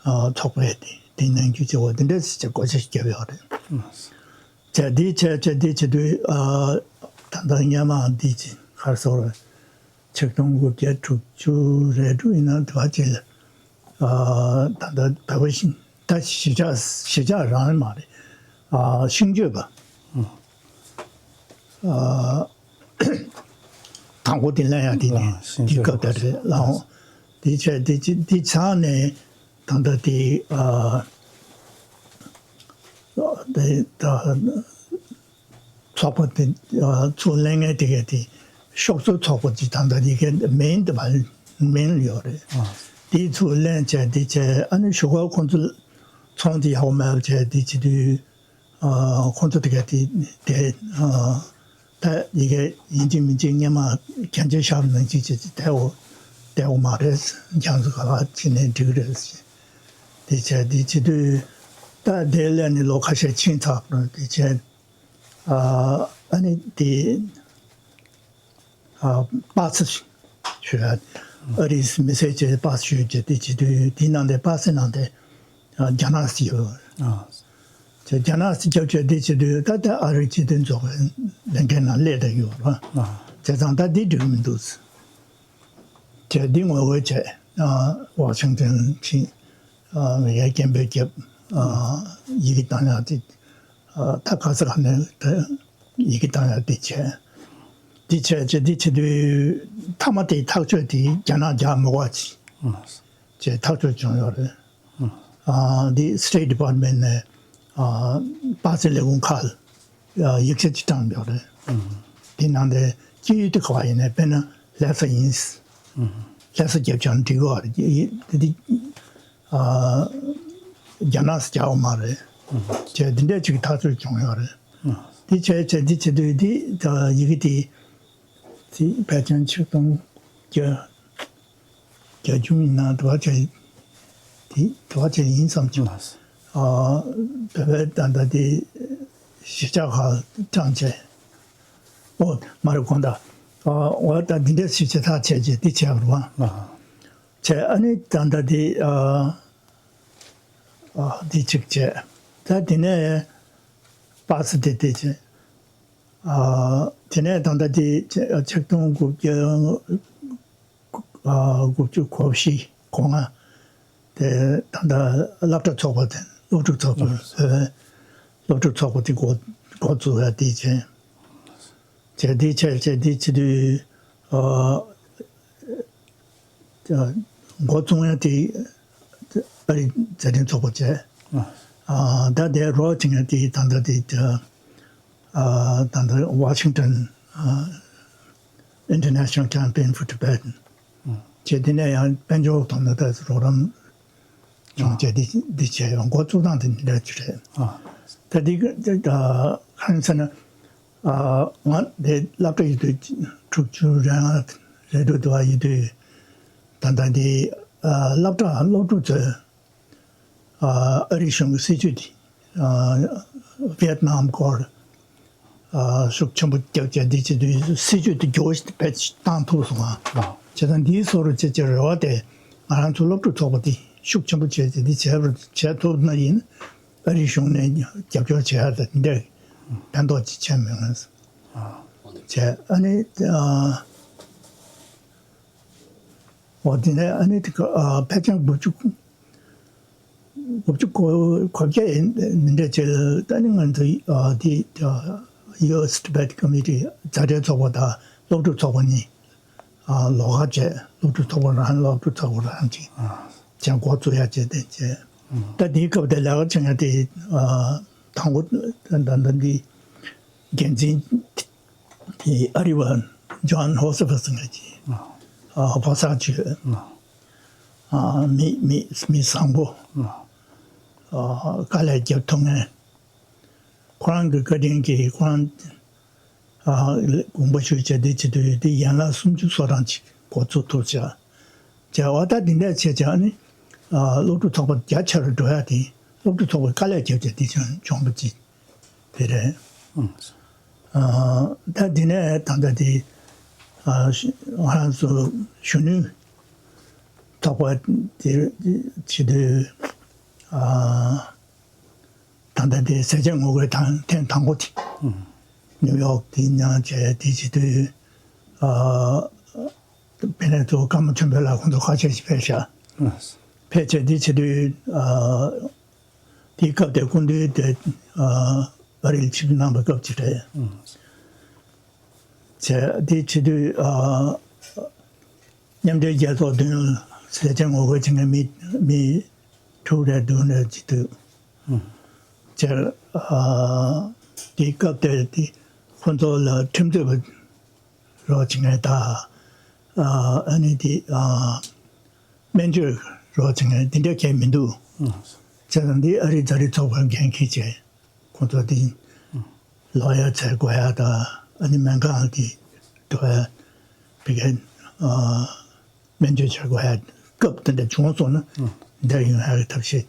ཨ་ཚོགས་པས་དེ་དེ་ནང་ཁུལ་བྱེད་པ་དེ་འདྲ་ཞིག་བྱེད་དགོས་ཆེད་བརྒྱབ་ཡོད་རེད། བྱས་དེ་བྱས་བྱས་དེ་བྱེད་དུས་ཨ་ད་ལྟ་སྔོན་མ་འདི་ཅི་གར་སོང་རེད། ཆིག་སྟོང་དགུ་བརྒྱ་དྲུག་ཅུ་རེ་དྲུག་ཡིན་ན་དེ་བ་ཅིག་ལ་ཨ་ད་ལྟ་བོད་པ་ཞིག་ད་གཞིས་ཆགས་གཞིས་ཆགས་རང་མ་རེད། ཨ་ཤིང་གཅོད་པ། ཨ་དང་པོ་དེ་ལེན་ཡ་དེ་ནས་ལགས་ཤིང་དེ་སྐབས་དེ་རེད་ལགས། དེ་བྱས་དེ་ཅི་དེ་ཚང་ནས་ད་ལྟ་དེ་ཨ་དེ་ད་ཚོགས་པ་དེ་ཨ་ཚུར་ལེན་མཁན་དེ་གས་དེ་ཤོག་ཚོད་ཚོགས་པ་ཅིག་ད་ལྟ་དེ་གས་མིང་དེ་མ་མིང་ཡོད་རེད། དེ་ཚུར་ལེན་བྱས་དེ་བྱས་ཨ་ནི་གཞུག་གུ་ཁོང་ཚོ་ཚོང་དེ་ཡག་པོ་མེད་པ་བྱས་དེ་བྱེད་དུས། ཨ་ཁོང་ཚོ་དེ་ག་དེ་དེ་ཨ་ད་ཡི་གེ་ཡིན་གཅིག་མིན་གཅིག་སྔོན་མ་གྱོན་ཆས་ཞབས་ནང་གཅིག་བྱེད་ཀྱི་བསྡད་འོ་བསྡད་འོ་མ་རེད། རྒྱང་ཚོ་ག་ལ་བྱེད་ནས་འགྲིག་རེད་ཟེར། དེ་བྱས་དེ་བྱེད་དུས་ད་དེ་ལས་ནི་ལོ་ཁ་ཤས་ཕྱིན་ཚར་བ་དེ་བྱས་ཨ་ཨ་ནི་དེ། ཨ་པ་སེ་ཞུ་ཡ། ཨ་རིའི་མི་སེར་བྱས་པ་སེ་ཞུ་རྒྱུ་དེ་བྱེད་དུས་དེའི་ནང་དེ་པ་སེ་ནང་དེ་ཨ་རྒྱ་ནག་སི་ཡོད། ཨ་དེ་རྒྱ་ནག་སི་རྒྱབ་བྱས་དེ་བྱེད་དུས་ད་ལྟ་ཨ་རིའི་སྤྱི་མཐུན་ཚོགས་པའི་ལས་འགན་ནང་སླེབས་བསྡད་ཡོད་རེད། ཨ་བྱས་ཙང་ད་འདི་འགྲིག་གི་མི་འདུག་ཟེར། བྱས་འདི་ངོ་རྒོལ་བྱས། ཨ་ཝ་ཤིང་ཏོན་ཕྱིན། ཨ་མི་ཡ་སྐད་འབོད་བརྒྱབ། ཨ་ཡི་གེ་བཏང་ཡག་དེ། ཨ་ད་ག་ས་ག་ནས་ད་ཡི་གེ་བཏང་ཡག་དེ་བྱས། དེ་བྱས་བྱས་དེ་བྱེད་དུས་མཐའ་མ་དེ་ཐག་གཅོད་དེ་རྒྱ་ནག་རྒྱག་མི་དགོས་ཅིག་བྱས་ཐག་གཅོད་བྱུང་ཡོད་རེད། ཨ་འདི་State Department ནས་ཨ་པ་སེ་ལས་ཁུངས་ཁག་ལ་ཡིག་ཆ་ཅིག་བཏང་ཡོད་རེད། དེ་ནང་དེ་སྐྱེས་ཡུལ་དེ་ག་བ་ཡིན་ནའི་དཔེར་ན་ལྷ་ས་ཡིན། ལྷ་ས་རྒྱབ་ཆ་འགྲིག་གི་རེད། དེ་དེ་ཨ་རྒྱ་ནག་སི་རྒྱག་འོ་མ་རེད། བྱས་འདི་འདྲས་ཅིག་ཐག་གཅོད་བྱུང་ཡོད་རེད། དེ་བྱས་བྱས་འདི་བྱེད་དུས་འདི་ཡི་གེ་དེ་དེ་ཕལ་ཆེར་ཆིག་སྟོང་བརྒྱ་བརྒྱད་ཅུ་ཡིན་ན་དུ་བ་བྱས་དེ་དུ་བ་བྱས་ཡིན་བསམ་བྱུང་། ཨ་བོད་པའི་ད་ལྟ་དེ་གཞིས་ཆགས་ཁག་ཀྱང་བྱས། ཨོ་མ་རེད་དགོངས་དག་ཨ་འོ་ད་འདི་འདྲས་ཞིག་བྱས་ཐག་བྱས་རྗེས་འདི་བྱས་པ་རེད་བ། བྱས་ཨ་ནི་ད་ལྟ་དེ་ཨ་ཨ་འདི་གཅིག་བྱས། ད་དེ་ནས་པ་སེ་དེ་དེ་བྱས། ཨ་དེ་ནས་ད་ལྟ་དེ་ཆིག་སྟོང་དགུ་བརྒྱ་ཨ་དགུ་བཅུ་གོ་བཞི་གོ་ལྔ་དེ་ད་ལྟ་སློབ་གྲྭ་ཚོགས་པ་དེ་སློབ་ཕྲུག་ཚོགས་པ་ཨ་སློབ་ཕྲུག་ཚོགས་པ་དེ་འགོ་འགོ་བཙུགས་ཡ་དེ་བྱས། བྱས་དེ་བྱས་བྱས་དེ་བྱེད་དུས་ཨ་ཨ་འགོ་བཙུགས་ཡ་དེ་ཨ་རི་མཛའ་འབྲེལ་ཚོགས་པ་བྱས། ཨ་ད་དེ་རོགས་བྱེད་མཁན་དེ་ད་ལྟ་དེ་ཨ་ད་ལྟ་ཝ་ཤིང་ཏོན་ཨ་ International Campaign for Tibetan། ཨང་། བྱས་དེ་ནས་ཡང་དཔལ་འབྱོར་དང་ནི་ད་རོགས་རམ་བྱུང་བྱས་འདི་འདི་བྱས་ཡོང་འགོ་བཙུགས་སྟངས་དེ་འདི་འདྲ་ཅིག་རེད། ཨང་། ད་འདི་ག་ད་གང་ཟེར་ན། ཨ། ང་འདི་སློབ་གྲྭ་ཡོད་དུས་དྲུག་ཅུ་རེ་ལྔ་རེ་དྲུག་དུ་བ་ཡོད་དུས། ད་ལྟ་འདི་ཨ་སློབ་གྲྭ་སློབ་ཕྲུག་ཚོས་ཨ་ཨ་རིའི་གཞུང་གི་སྲིད་ཇུས་འདི་ཨ་ཝི་ཡེད་ནམ་སྐོར་ཨ་ཤུགས་ཆེན་པོ་རྒྱབ་བྱས་འདི་བྱེད་དུས་སྲིད་ཇུས་འདི་འགྱུར་བ་ཞིག་དཔེ་བཏང་ཐུབ་སོང་ང་། ཨ། བྱས་ཙང་འདིའི་བཟོ་འདྲ་བྱེད་ཀྱི་རེ་བ་དེ་ང་རང་ཚོ་སློབ་ཕྲུག་ཚོགས་པ་འདི་ཤུགས་ཆེན་པོ་བྱས་ཏེ་འདི་བྱས་པར་བྱས་ཐུབ་ན་ཡིན། ཨ་རིའི་གཞུང་ནས་རྒྱབ་སྐྱོར་བྱེད་ཡ་དང་འདི་འདྲ་ཕན་ཐོགས་ཅིག་བྱས་མེད་ང་། ཨ། བྱས་ཨ་ནི་ཨ། འོ་དེ་ནས་ཨ་ནི་དེ་ག་ཨ་ཕལ་ཆེར་དགུ་བཅུ་དགུ་བཅུ་གོ་གོ་བརྒྱད་ཡིན་འདྲ་བྱས། ཨ་ནི་ང་ཚོ་ཨ་དེ་ཨ་ཡུ་ཨེས་ཊི་བེ་ཊི་ཀོ་མི་ཊི་མཛའ་འབྲེལ་ཚོགས་པ་དང་སློབ་ཕྲུག་ཚོགས་པ་གཉིས་ཨ་ལོགས་ཀ་བྱས། སློབ་ཕྲུག་ཚོགས་པ་རང་སློབ་ཕྲུག་ཚོགས་པ་རང་གཅིག་བྱས་འགོ་བཙུགས་ཡ་བྱས་དེ་བྱས། ད་དེའི་སྐབས་དེ་ལས་ཀ་བྱེད་མཁན་དེ་ཨ་དང་པོ་ད་ད་འདི་འགན་འཛིན་དེ་ཨ་རི་བ་ཇོན་ཧོ་སི་ཕ་ཟེར་མཁན་གྱི་ཨ་ཕོ་གསར་ཅིག་ཡོད། ཨ་མི་མི་མི་བཟང་པོ། ཨ་དཀའ་ལས་རྒྱབ་ཐུབ་མཁན། ཁོ་རང་གི་བཀའ་དྲིན་གྱིས་ཁོ་རང་ཨ་དགོངས་པ་ཞུས་བྱས་འདི་བྱེད་དུས་འདི་ཡན་ལག་སུམ་ཅུ་སོ་གྲངས་ཅིག་འགོ་ཚུགས་ཐུབ་བྱས། བྱས་བ་ད་འདི་འདྲ་བྱས་བྱས་ནི་ཨ་སློབ་ཕྲུག་ཚོགས་པ་རྒྱ་ཆེ་རུ་འགྲོ་ཡ་དེ་སློབ་ཕྲུག་ཚོགས་པའི་དཀའ་ལས་བརྒྱབ་བྱས་འདི་བྱུང་བྱུང་བ་ཅིག་དེ་རེད། ཨ་ད་འདི་ནས་ད་ལྟ་དེ་ཨ་ང་རང་ཚོ་གཞོན་ནུའི་ཚོགས་པ་དེ་བྱེད་དུས་ཨ། ད་ལྟ་དེ་ཟས་བཅད་ངོ་རྒོལ་དང་ཐེངས་དང་པོ་དེ་ཨང་། ནིའུ་ཡོག་དེ་མཉམ་བྱས་དེ་བྱེད་དུས་ཨ་དཔེར་ན་ཚོ་ཀརྨ་ཆོས་འཕེལ་ལགས་ཁོང་ཚོ་ཁ་ཤས་ཤིག་ཕེབས་ཤག་ཨང་། ཕེབས་བྱས་དེ་བྱེད་དུས་ཨ་དེའི་སྐབས་དེ་སྐུ་མདུན་དེ་ཨ་ཨ་རིར་ཆིབས་བསྒྱུར་གནང་བའི་སྐབས་ཅིག་རེད། ཨང་། བྱས་དེ་བྱེད་དུས་ཨ་མཉམ་འབྲེལ་རྒྱལ་ཚོགས་མདུན་ཟས་བཅད་ངོ་རྒོལ་བྱེད་མཁན་མི་མི་དྲུག་རེ་བདུན་རེ་བྱེད་དུས། ཨང་། བྱས་ཨ་དེ་སྐབས་དེར་དེ་ཁོ་ཚོ་ལ་ཁྲིམས་རྩོད་པ་རོགས་བྱེད་མཁན་དང་ཨ་ཨ་ནི་དེ་ཨ་སྨན་བཅོས་རོགས་བྱེད་མཁན་དེ་འདྲ་གང་མི་འདུག་ཨང་། བྱས་ཙང་འདི་ཨ་རིའི་མཛའ་རིས་ཚོགས་པར་འགན་འཁྱེར་བྱས། ཁོང་ཚོ་དེ་ལོག་ཡ་བྱེད་དགོས་ཡ་དང་ཨ་ནི་སྨན་ཁང་དེ་འགྲོ་ཡ་བི་གན་ཨ་སྨན་བཅོས་བྱེད་དགོས་ཡ་སྐབས་དེ་འདྲ་བྱུང་སོང་ན་འདྲ་ཡོང་ཡ་གི་ཐབས་ཤེས་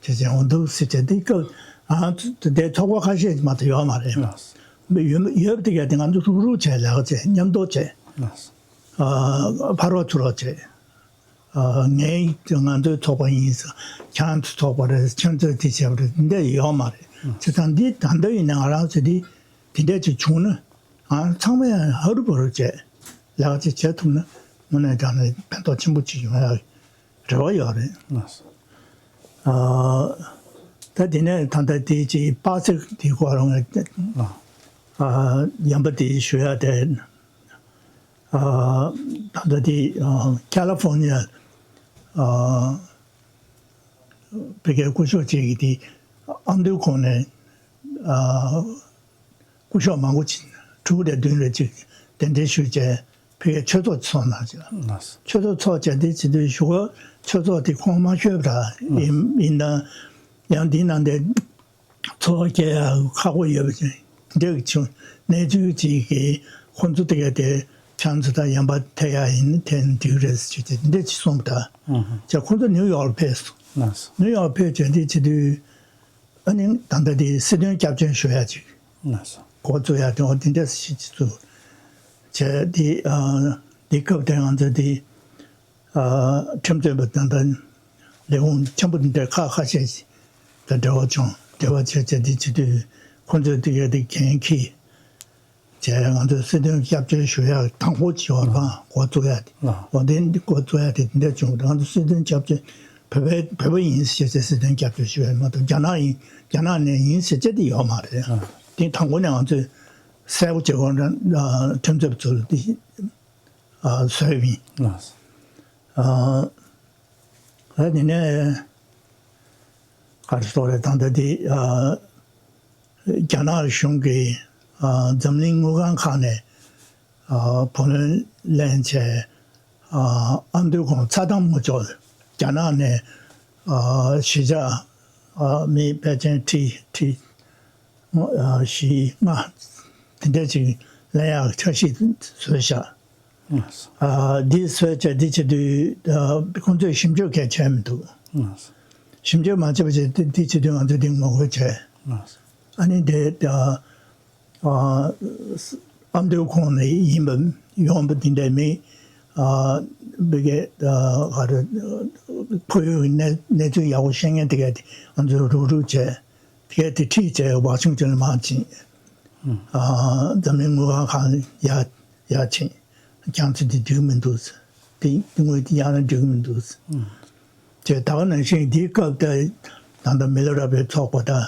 བྱེད་བྱེད་འོང་འདུག་ཟེར་བྱས་དེ་སྐབས་ཨ་དེ་ཚོགས་པ་ཁ་ཤས་མ་གཏོགས་ཡོད་མ་རེད། ཡོད་ཡོད་དེ་ག་དེ་ང་ཚོ་རུག་རུག་བྱས་ལས་ཀ་བྱས་མཉམ་དུ་བྱས་ཨ་ཕར་རོགས་ཚུར་རོགས་བྱས། ཨ་ངའི་ང་ཚོའི་ཚོགས་པ་ཡིན་ཟེར། ཁྱེད་རང་ཚོའི་ཚོགས་པ་རེད། ཁྱེད་ཚོས་དེ་བྱས་པ་རེད། འདི་ཡོད་མ་རེད། བྱས་ཙང་འདི་ད་ལྟ་ཡིན་ན་ང་རང་ཚོ་འདི་དེ་འདྲ་ཅིག་བྱུང་ན་ང་ཚང་མ་ཡང་ཧ་རུ་བ་རུ་བྱས་ལས་ཀ་ཅིག་བྱེད་ཐུབ་ན་དངོས་གནས་དྲང་གནས་ཕན་ཐོགས་ཆེན་པོ་ཅིག་ཡོང་ཡ་རེ་བ་ཡོད་རེད། ཨ་ད་དེ་ནས་ད་ལྟ་དེ་ཅིག་པ་སེ་དེ་སྐོར་ལ་ཨ་ཡན་པ་དེ་ཞུ་ཡ་དེ། ཨ་ད་ལྟ་དེ་ཨ་ཁ་ལི་ཧྥོར་ནི་ཡ་ཨ་ཕ་གིའི་སྐུ་ཞབས་ཅིག་གིས་དེ་ཨ་མདོའི་ཁོངས་ནས་ཨ་སྐུ་ཞབས་མང་པོ་ཅིག་དྲུག་རེ་བདུན་རེ་ཅིག་གདན་འདྲེན་ཞུས་བྱས་ཕ་གིའི་ཆོས་ཚོགས་ཚོགས་གནང་ཅིག་ཆོས་ཚོགས་ཚོགས་བྱས་དེ་བྱེད་དུས་གཞུག་གུ་ཆོས་ཚོགས་དེ་ཁོངས་མ་ཆོད་པ་ཡིན་ཡིན་ན་ཡང་དེའི་ནང་དེ། འཚོ་བ་སྐྱེལ་ཡག་ཁག་པོ་ཡོད་པ་ཅིག་འདྲ་བྱུང་། གནས་ཚུལ་ཅིག་གིས་ཁོང་ཚོ་དེ་ག་དེ་ཁྱེད་ཚོ་དང་ཡན་པ་ཐེ་ཡག་ཡིན་ན་ཐེ་ན་འགྲིག་རེད་ཟེར་བྱས་འདྲ་ཅིག་གསུངས་པ་དང་། ཨུ་ཧུ། ཅག་ཁོང་ཚོ་ནིའུ་ཡོག་ལ་ཕེབས་སོང་། ལགས་སོ། ནིའུ་ཡོག་ཕེབས་བྱས་འདི་བྱེད་དུས་ཨ་ནི་ད་ལྟ་དེ་སྲིད་དོན་སྐྱབས་བཅོལ་ཞུ་ཡག་ཅིག་ལགས་སོ། འགོ་བཙུགས་ཡག་དེ་འོ་དེ་འདྲ་ཞིག་ཅིག་བཙུགས་བྱས་དེ་ཨ་དེ་སྐབས་དེ་ང་ཚོ་དེ། ཨ་ཁྲིམས་རྩོད་པ་དང་ད་ལས་ཁུངས་ཆེན་པོ་འདི་འདྲ་ཁག་ཁ་ཤས་ཤིག་དང་འབྲེལ་བ་བྱུང་། འབྲེལ་བ་བྱས་བྱས་འདི་བྱེད་དུས་ཁོང་ཚོས་འདི་ག་འདི་འགན་འཁྱེར་བྱས་ང་ཚོས་སྲིད་དོན་སྐྱབས་བཅོལ་ཞུ་ཡག་དང་པོ་བྱས་པ་རང་འགོ་བཙུགས་ཡག་དེ། ཨ། འོ་དེ་འདི་འགོ་བཙུགས་ཡག་དེ་འདི་འདྲ་བྱུང་། ང་ཚོ་སྲིད་དོན་སྐྱབས་བཅོལ་བོད་པའི་བོད་པ་ཡིན་ཟེར་བྱས་སྲིད་དོན་སྐྱབས་བཅོལ་ཞུ་ཡག་མ་གཏོགས་རྒྱ་ནག་ཡིན་རྒྱ་ནག་ནས་ཡིན་ཟེར་བྱས་དེ་ཡོད་མ་རེད། ཨ། དེ་དང་པོ་ནས་ང་ཚོས་གསལ་པོ་བྱེད་དགོས་འདྲ་ཁྲིམས་རྩོད་པ་ཚོ་ལ་དེ། ཨ་བཟོས་པ་ཡིན། ལགས་སོ། ཨ་ད་དེ་ནས་ག་རེ་ཟེར་དགོས་རེད། ད་ལྟ་དེ་ཨ་རྒྱ་ནག་གཞུང་གིས་ཨ་འཛམ་གླིང་དངུལ་ཁང་ཁག་ནས་ བུ་ལོན་ལེན་བྱས། ཨ་མདོའི་གོང་ཚ་དམ་ངོ་ཅོག་རྒྱ་ནག་ནས་ཨ་གཞིས་ཆགས་ཨ་མི་ཕལ་ཆེར་ཁྲི་ཁྲི་ཨ་བཞི་ལྔ་དེ་འདྲ་ཅིག་ལེན་ཡག་འཆར་གཞི་བཟོས་བཞག་ཨ་འདི་བཟོས་བྱས་འདི་བྱེད་དུས་ཨ་ཁོང་ཚོས་ཞིབ་འཇུག་གང་བྱས་མི་འདུག་ཞིབ་འཇུག་མ་བྱས་པ་བྱས་འདི་འདི་བྱེད་དུས་ང་ཚོས་འདི་ངོ་རྒོལ་བྱས། ཨ་ནི་དེ་ཨ་ཨ་མདོའི་ཁོངས་ནས་ཡིན་པ་ཡོང་པ་འདི་འདྲའི་མི་ཨ་བི་གེ་ཨ་ག་རེ་ཁོར་ཡུག་གི་གནས་གནས་ཚུལ་ཡག་པོ་ཤེས་མཁན་དེ་གས་དེ་ང་ཚོས་རུག་རུག་བྱས། དེ་གས་དེ་ཁྲིད་བྱས་ཝ་ཤིང་ཏོན་ལ་མར་ཕྱིན། ཨ་འཛམ་གླིང་དངུལ་ཁང་ཁང་ཡར་ཡར་ཕྱིན། རྒྱ་མཚོ་འདི་འགྲིག་མི་འདུག་དེ་དངུལ་དེ་ཡང་ན་འགྲིག་མི་འདུག་ཅེས་ད་ག་ནང་བཞིན་འདིའི་སྐབས་དེ་ད་ལྟ་མི་ལོ་རབས་པའི་ཚོགས་པ་དང་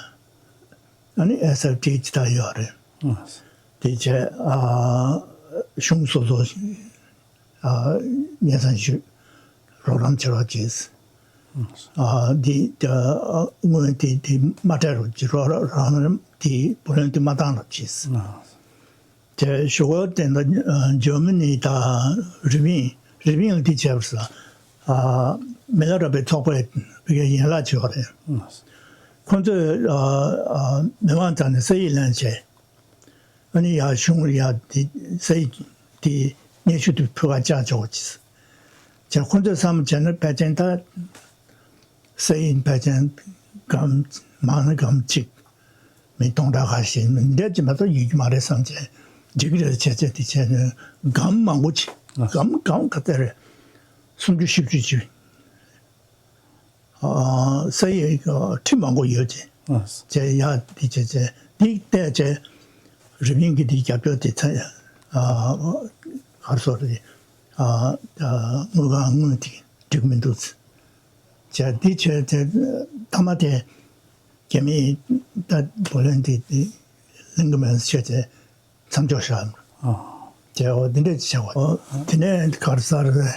ཨ་ནི་ཨེས་ཨེཕ་ཊི་ཅི་ད་ཡོད་རེད། དེ་བྱས་ཨ་གཞུང་སོ་སོ་ཨ་སྙན་སེང་ཞུས་རོགས་རམ་བྱེད་རོགས་བྱས། ཨ་འདི་ཨ་དངུལ་དེ་དེ་མ་སྤྲད་རོགས་བྱེད་རོགས་རོགས་རམ་དེ་བུ་ལོན་དེ་མ་བཏང་རོགས་བྱས། དེ་ཞུ་སྒོ་དེ་འདྲ་འཇར་མ་ནི་དང་རི་པིན་རི་པིན་ལ་དེ་བྱས་པ་ས་ཨ་མི་ལོ་རབས་པའི་ཚོགས་པའི་བི་གའི་ཡན་ལག་བྱས་པ་རེད། ཁོང་ཚོས་ཨ་ཨ་མི་མང་རྩ་ནས་ས་ཡིག་ལེན་བྱས། ཨ་ནི་ཡར་གཞུང་ལ་ཡར་དེ་ས་ཡིག་དེ་སྙན་ཞུ་དེ་ཕུལ་ག་བཅར་ཆོག་ཅིག་བྱས། ཁོང་ཚོས་བསམ་བྱས་ན་ཕལ་ཆེར་ད་ས་ཡིག་ཕལ་ཆེར་སྒམ་མང་ན་སྒམ་གཅིག་མི་སྟོང་ཕྲག་ཁ་ཤས་མི་འདྲ་ཅིག་མ་གཏོགས་ཡོད་ཀྱི་མ་རེད་བསམ་བྱས་འགྲིག་གི་རེད་བྱས་བྱས་དེ་བྱས་ནས་སྒམ་མང་པོ་ཅིག་སྒམ་སྒམ་ག་ཚད་རེད། སུམ་ཅུ་བཞི་བཅུ་ཅིག་ཨ་ས་ཡི་ཁྲི་མང་པོ་ཡོད་ཅེས། ཨ་ཅེས་ཡ་འདི་བྱས་བྱས་འདི་བལྟས་བྱས་རི་པིན་གྱི་འདི་རྒྱབ་སྐྱོར་དེ་ཚ་ཨ་གར་སོ་རེད། ཨ་ཨ་དངུལ་ཁང་དངུལ་དེ་འགྲིག་མི་འདུག་ཅེས་འདི་བྱས་བྱས་མཐའ་མ་དེ་རྒྱ་མིས་ད་བུ་ལོན་དེ་དེ་ལེན་གི་མེད་བྱས་བྱས། མཚམས་འཇོག་བཞག་ཨ། དེ་འོ་འདི་འདྲས་བྱས་པ། དེ་ནས་ག་རེ་ཟེར་རེད།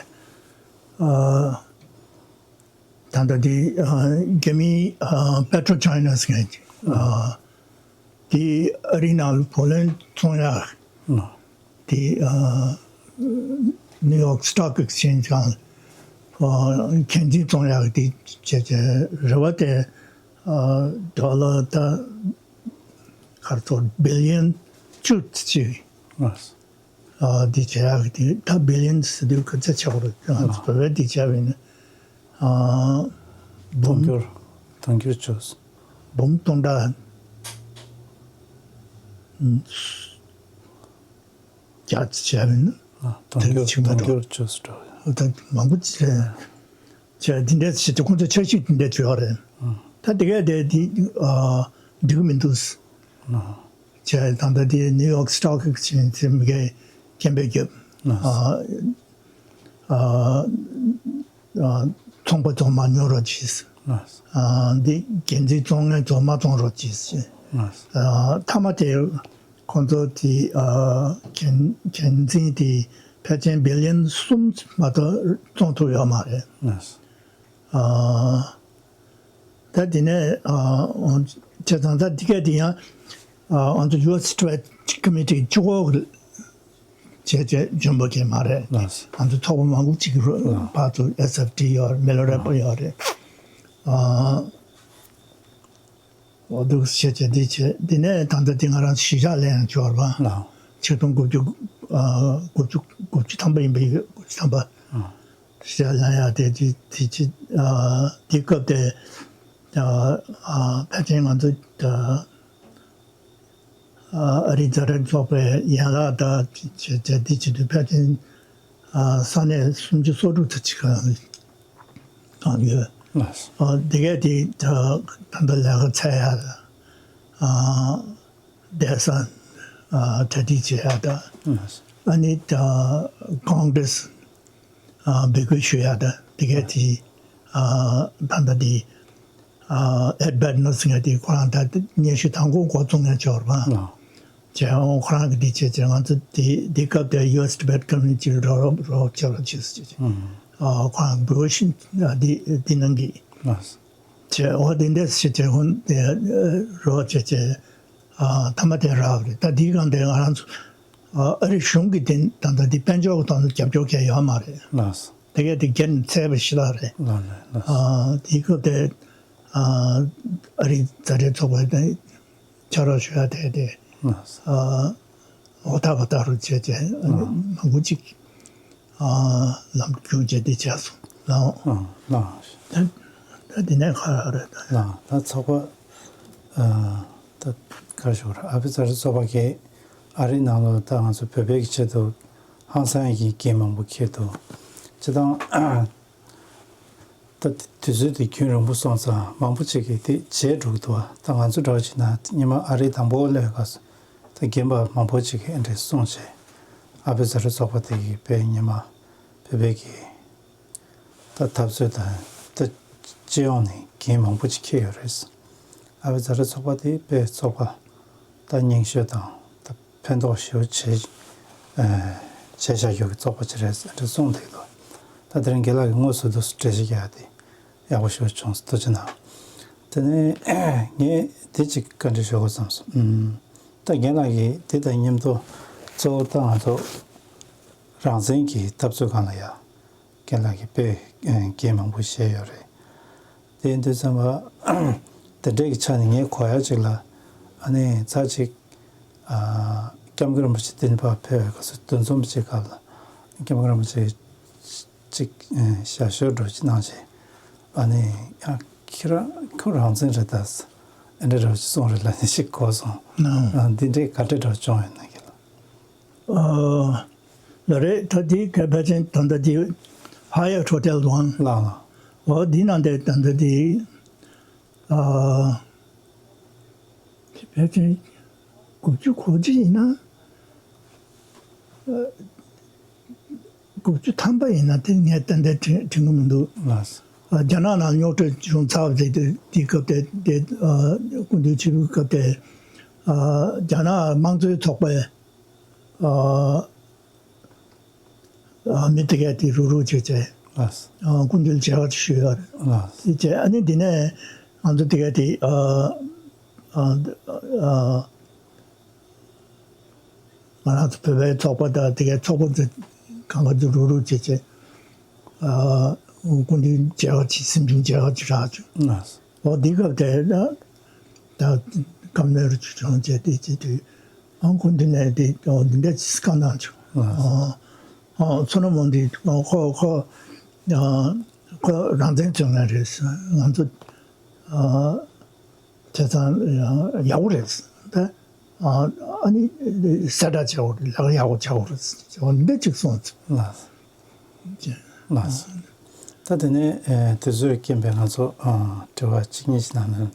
ཨ། ད་ལྟ་འདི་ཨ་རྒྱ་མིའི་ཨ་པེ་ཊོ་ཆའི་ན་ཟེར་མཁན་ཨ་དེ་ཨ་རི་ནང་ལ་བུ་ལོན་བཙོང་ཡག་ཨ། དེ་ཨ་ནིའུ་ཡོག་སི་ཊོག་ཨེག་སི་ཆེན་ཇི་སྒང་ཨ་འགན་འཛིན་བཙོང་ཡག་དེ་བྱས་བྱས་རེ་བ་དེ་ཨ་ཌོ་ལར་ད། གར་ཐོག་བི་ལི་ཡན་བཅུ་གཅིག་ཨ་འདི་བྱེད་ཡག་གི་དེ་ད་བི་ལི་ཡན་ཟེར་དུས་ག་ཚད་ཆགས་པ་རེད། ང་ཚོ་བོད་པས་འདི་བྱས་པ་ཡིན་ན་ཨ་དུང་འབུམ་ཕྱུར་དུང་ཕྱུར་བཅུ་འབུམ་སྟོང་ཕྲག་ཨུམ་བརྒྱ་ཅིག་བྱས་པ་ཡིན་ན་ཨ་དུང་དེ་ཕྱུར་ཕྱིན་མ་དུང་འགྲོ་ཕྱུར་བཅུ་ཟེར་འགྲོ་ད་མང་པོ་ཅིག་རེད། བྱས་འདི་འདྲས་བྱས་ཏེ་ཁོང་ཚོ་འཆར་གཞི་འདི་འདྲས་བྱས་ཡོད་རེད། ད་དེ་གས་དེ་འདི་ཨ་འགྲིག་གི་མི་འདུག་ཨ་བྱས་ད་ལྟ་དེ་ནིའུ་ཡོག་སི་ཊོག་ཨེག་སི་ཆེན་ཇི་ཟེར་མི་གའི་སྐད་འབོད་རྒྱབ། ཨ་ཨ་ཨ་ཚོང་པ་ཚོ་མ་ཉོ་རོགས་གྱིས། ཨ་འདི་འགན་འཛིན་བཙོང་མཁན་ཚོ་མ་བཙོང་རོགས་གྱིས། ཨ་མཐའ་མ་དེ་ཁོང་ཚོ་དེ་ཨ་འགན་འགན་འཛིན་དེ་ཕལ་ཆེར་བི་ལི་ཡན་གསུམ་མ་གཏོགས་བཙོང་ཐུབ་ཡོད་མ་རེད། ཨ་ད་དེ་ནས་ཨ་བྱས་ཙང་ད་དེ་གས་དེ་ཡང་ཨ་ང་ཚོ་ཡུ་ཨེས་ཊེ་རེ་ཌི་ཀོ་མི་ཊི་གཅིག་པོ་བྱས་བྱས་འཇོན་པོ་གས་མ་རེད། ལགས། ང་ཚོ་ཚོགས་པ་མང་པོ་གཅིག་གི་ལགས། བར་དུ་ཨེས་ཨེཕ་ཊི་ཡོད་རེད། མི་ལོ་རེ་པོ་ཡོད་རེད། ཨ་འོ་འདུག་བྱས་བྱས་འདི་བྱས་འདི་ནས་ད་ལྟ་འདི་ང་རང་གཞིས་ཆགས་ལེན་ཡང་འབྱོར་བ། ལགས། ཆིག་སྟོང་དགུ་བརྒྱ་ཨ་དགུ་བཅུ་དགུ་བཅུ་ཐམ་པ་ཡིན་པ་ཡོད། དགུ་བཅུ་ཐམ་པ། ཨ། གཞིས་ཆགས་ལེན་ཡག་དེ་དེ་དེ་ཅི་ཨ་དེ་སྐབས་དེ་ཨ་ཨ་ཕལ་ཆེར་ང་ཚོ་ཨ་ཨ་རིའི་ཛ་དྲག་ཚོགས་པའི་ཡན་ལག་དང་བྱས་བྱས་དེ་བྱེད་དུས་ཕལ་ཆེར་ཨ་ས་གནས་སུམ་ཅུ་སོ་དྲུག་དེ་ཅིག་གང་གང་ཡོད། ལགས། ཨ་དེ་གས་དེ་ད་ད་ལྟ་ལས་ཀ་འཚོལ་ཡག་ཨ་བསྡད་ས་ཨ་གྲ་སྒྲིག་བྱེད་ཡག་དང་ཨ་ནི་ད་ཀོང་གྷི་རེ་སི་ཨ་འབོད་སྐུལ་ཞུ་ཡག་དང་དེ་གས་དེ་ཨ་ད་ལྟ་དེ་ཨ་ཨེད་བྷར་ཊི་ནོ་ཟེར་མཁན་དེ་ཁོ་རང་ད་སྙན་ཞུ་དང་པོ་འགོ་བཙུགས་མཁན་ཅིག་ཡོད་རེད་པ། ཨ། བྱས་ཨོ་ཁོ་རང་གིས་འདི་བྱས་བྱས་ང་ཚོ་དེ་དེ་སྐབས་དེ་ཡུ་ཨེས་ཊི་བེཊ་ཀོ་མི་ཊི་ཅིག་རོགས་རོགས་རོགས་བྱེད་རོགས་བྱེད་ཟེར་བྱས། ཨ་ཁོ་རང་འབོད་སྐུལ་ཞུ་ཨ་འདི་འདི་གནང་གི། ཨ། བྱས་ཨོ་དེ་འདྲས་བྱས་བྱས་ཧོན་དེ་རོགས་བྱས་བྱས་ཨ་མཐའ་མ་དེ་རག་རེད། ད་འདིའི་སྒང་དེ་ང་རང་ཚོ་ ཨ་རི་གཞུང་གི་དེ་ད་ལྟ་དེ་དཔལ་འབྱོར་གྱི་ཐོག་ནས་རྒྱབ་སྐྱོར་གང་ཡང་ཡོད་མ་རེད། ལགས་སོ། དེ་གས་དེ་སྒེར་ནས་བཙལ་བ་ཞིག་ལ་རེད། ལགས་ལགས་ལགས་སོ། ཨ་དེའི་སྐབས་དེ་ཨ་ཨ་རིའི་མཛའ་འབྲེལ་ཚོགས་པ་དེ་ཕྱག་རོགས་ཞུ་ཡ་དེ་དེ་ལགས་སོ། ཨ་འོ་ད་བ་ད་རུ་བྱས་བྱས་ཨ་ནི་ལགས། མང་པོ་ཅིག་ཨ་ལམ་རྒྱུག་བྱས་དེ་བྱས་སོང་ལགས། ཨ་ལགས། ད་ད་དེ་ནས་ཁ་ར་རེད་ད། ལགས། ད་ཚོགས་པ་ཨ་ད་ག་ཞུ་ར་ཨ་ཕི་ཚ་རི་ཚོགས་པ་གས་ཨ་རིའི་ནང་ལོགས་ད་ང་ཚོ་བོད་པའི་གི་ཆེད་དུ་ཧང་སང་གི་འགན་མང་པོ་འཁྱེར་འདུག་སྤྱིར་བཏང་ད་དུས་ཚོད་དེ་རྒྱུན་རིང་པོ་སོང་ཙང་མང་པོ་ཅིག་གིས་དེ་བརྗེད་འགྲོ་གི་འདུག་ད་ང་ཚོ་འདྲ་བ་ཅིག་ན་ཉི་མ་ཨ་རིའི་དང་པོ་སླེབས་སྐབས་སུ་ད་རྒན་པ་མང་པོ་ཅིག་གིས་ཨེ་འདྲས་གསུངས་བྱས་ཨ་ཕི་ཚ་རི་ཚོགས་པ་དེ་གི་དཔེ་ཉི་མ་བོད་པའི་གི་ད་འཐབ་རྩོད་དང་ད་སྤྱི་ཡོངས་ནས་འགན་མང་པོ་ཅིག་འཁྱེར་ཡོད་རེད། ཨ་ཕི་ཚ་རི་ཚོགས་པ་དེ་དཔེ་ཚོགས་པ་ད་རྙིང་ཤོས་དང་ད་ཕན་ཐོགས་ཞེ་པོ་བྱེད་ཨ་བྱས་བཞག་ཡོད་ཀྱི་ཚོགས་པ་ཅིག་རེད་ཟེར་འདྲ་གསུངས་འདུག་ད་དེ་རིང་རྒན་ལགས་ཀྱིས་དངོས་སུ་འདུག་སེ་འགྲེལ་བཤད་རྒྱག་ཡ་དེ་ཡག་པོ་ཞེ་པོ་བྱུང་སོང་། ཐུགས་རྗེ་གནང་། དེ་ནས་ངས་དེ་ཅིག་བཀའ་འདྲི་ཞུ་དགོས་བསམ་སོང་། ཨུམ། ད་རྒན་ལགས་ཀྱིས་དེ་དང་མཉམ་དུ་གཙོ་བོ་ད་ང་ཚོ་རང་བཙན་གྱི་འཐབ་རྩོད་སྒང་ལ་ཡ། རྒན་ལགས་ཀྱིས་དཔེ་འགན་མང་པོ་བཞེས་ཡོད་རེད། དེ་ཡིན་དུས་ཙམ་པ་དེ་འདྲའི་གི་ཆ་ནས་ངས་གོ་ཡ་ཅིག་ལ་ཨ་ནི་ཚར་གཅིག་ཨ་སྐྱབས་མགོན་རིན་པོ་ཆེ་བསྟན་པ་ཕེབས་པའི་སྐབས་སུ་འདུ་འཛོམས་ཅིག་སྐབས་ལ་སྐྱབས་མགོན་རིན་པོ་ཆེ་ཅིག་ཞལ་ཤོར་འགྲོ་ཅིག་གནང་བྱས་ཨ་ནི་ཡང་ཁྱེད་རང་ཁོ་རང་བཙན་རེད་ད་ཨ་འདྲ་རེད་ཅིག་གསུངས་རེད་ལ་ནི་ཞིག་གོ་སོང་། ཨ་འདི་འདྲའི་ག་འདྲ་འདྲ་བྱུང་ཡོད་ན་ཁྱེད་ལ། ཨ་ལ་རེད། ད་དེ་ག་ཕལ་ཆེར་ད་ལྟ་དེ་ཧ་ཡག་ཧོ་ཊེལ་དུའང་ལགས་ལགས། འོ་དེ་ནང་དེ་ད་ལྟ་དེ་ཨ་དེ་ཕལ་ཆེར་དགུ་བཅུ་གོ་གཅིག་ཡིན་ན་ཨ་དགུ་བཅུ་ཐམ་པ་ཡིན་ན་དེ་ངས་ཏན་ཏན་དྲན་དྲན་གི་མི་འདུག་ལགས་སོ། ཨ་རྒྱ་ནག་ནང་རྙོག་དྲ་བྱུང་ཚར་བ་དེ་དེ་དེའི་སྐབས་དེ་དེ་ཨ་སྐུ་མདུན་ཆིབས་སྐབས་དེ་ཨ་རྒྱ་ནག་དམངས་གཙོའི་ཚོགས་པའི་ཨ་ཨ་མི་དེ་གས་དེ་རུག་རུག་བྱས་བྱས་ལགས་སོ། ཨ་སྐུ་མདུན་མཇལ་ཁ་ཞུས་ཡོད་རེད། ལགས་སོ། དེ་བྱས་ཨ་ནི་འདི་ནས་ང་ཚོ་དེ་གས་དེ་ཨ་ཨ་ཨ་ང་རང་ཚོ་བོད་པའི་ཚོགས་པ་དང་དེ་གའི་ཚོགས་པ་ཚོ་གང་ག་ཚོ་རུག་རུག་བྱས་བྱས་ཨ་སྐུ་མདུན་མཇལ་ཁ་ཅིག་སེམས་ཆུང་མཇལ་ཁ་ཅིག་རག་བྱུང་། ལགས་སོ། འོ་འདི་སྐབས་དེ་ད་ད་སྐབས་ནས་རུ་ཆུ་ཆུང་བྱས་དེ་བྱས་དུས་ཨང་སྐུ་མདུན་ནས་དེ་འོ་འདི་འདྲ་ཅིག་བཀའ་གནང་བྱུང་། ལགས་སོ། ཨ་ཨ་མཚོ་སྣ་མོ་འདི་ཁོ་ཁོ་ཨ་ཁོ་རང་བཙན་བྱུང་ཡ་རེད། ང་ཚོ་ཨ་བྱས་ཙང་ཡག་པོ་རེད། ད་ཨ་ནི་གསལ་བསྒྲགས་བྱེད་དགོས་རེད། ལག་ཡག་པོ་བྱེད་དགོས་རེད་ཟེར་བ་འདི་གཅིག་གསུངས་ཚུལ། ལགས་ལགས། ད་དེ་ནས་དུས་ཚོད་རྐྱེན་པས་ང་ཚོ་དྲི་བ་གཅིག་གཉིས་ཤིག་ནང་ནས་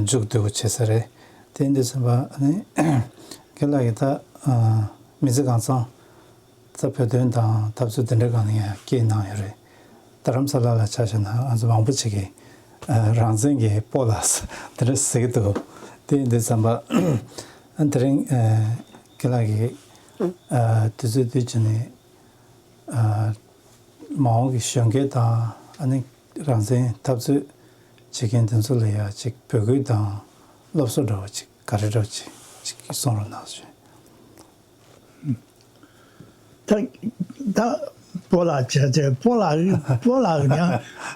མཇུག་བསྡུ་དགོས་བྱེད་ས་རེད། དེ་འདི་ཚན་པ་ཨ་ནི་རྒན་ལགས་ཀྱིས་ད་མི་ཚེ་གང་ཚང་ད་བོད་དོན་དང་འཐབ་རྩོད་དེ་འདྲ་སྒང་ལ་ཡང་སྐྱེལ་གནང་ཡོད་རེད། རྡ་རམ་ས་ལ་ལ་ཆ་བཞག་ན་ང་ཚོ་མང་པོ་ཅིག་གིས་ཨ་རང་བཙན་གྱི་སྤོ་ལགས་དེ་འདྲ་ཟེར་གྱི་འདུག་དེ་འདི་ཙམ་པ་ཨ་དེ་རིང་ཨ་རྒན་ལགས་ཀྱིས་ཨ་དུས་ཚོད་དུས་ཀྱི་ནས་ཨ་མ་འོངས་ཀྱི་གཞོན་སྐྱེས་དང་ཨ་ནི་རང་བཙན་འཐབ་རྩོད་བྱེད་མཁན་དེ་ཚོ་ལ་ཡང་ཅིག་འབོད་སྐུལ་དང་སློབ་གསོ་འདྲ་བོ་ཅིག་ག་རེ་འདྲ་བོ་ཅིག་ཅིག་གསུང་རོགས་གནང་ཞུ། ད་ད་སྤོ་ལགས་བྱས་བྱས་སྤོ་ལགས་སྤོ་ལགས་ཀྱང་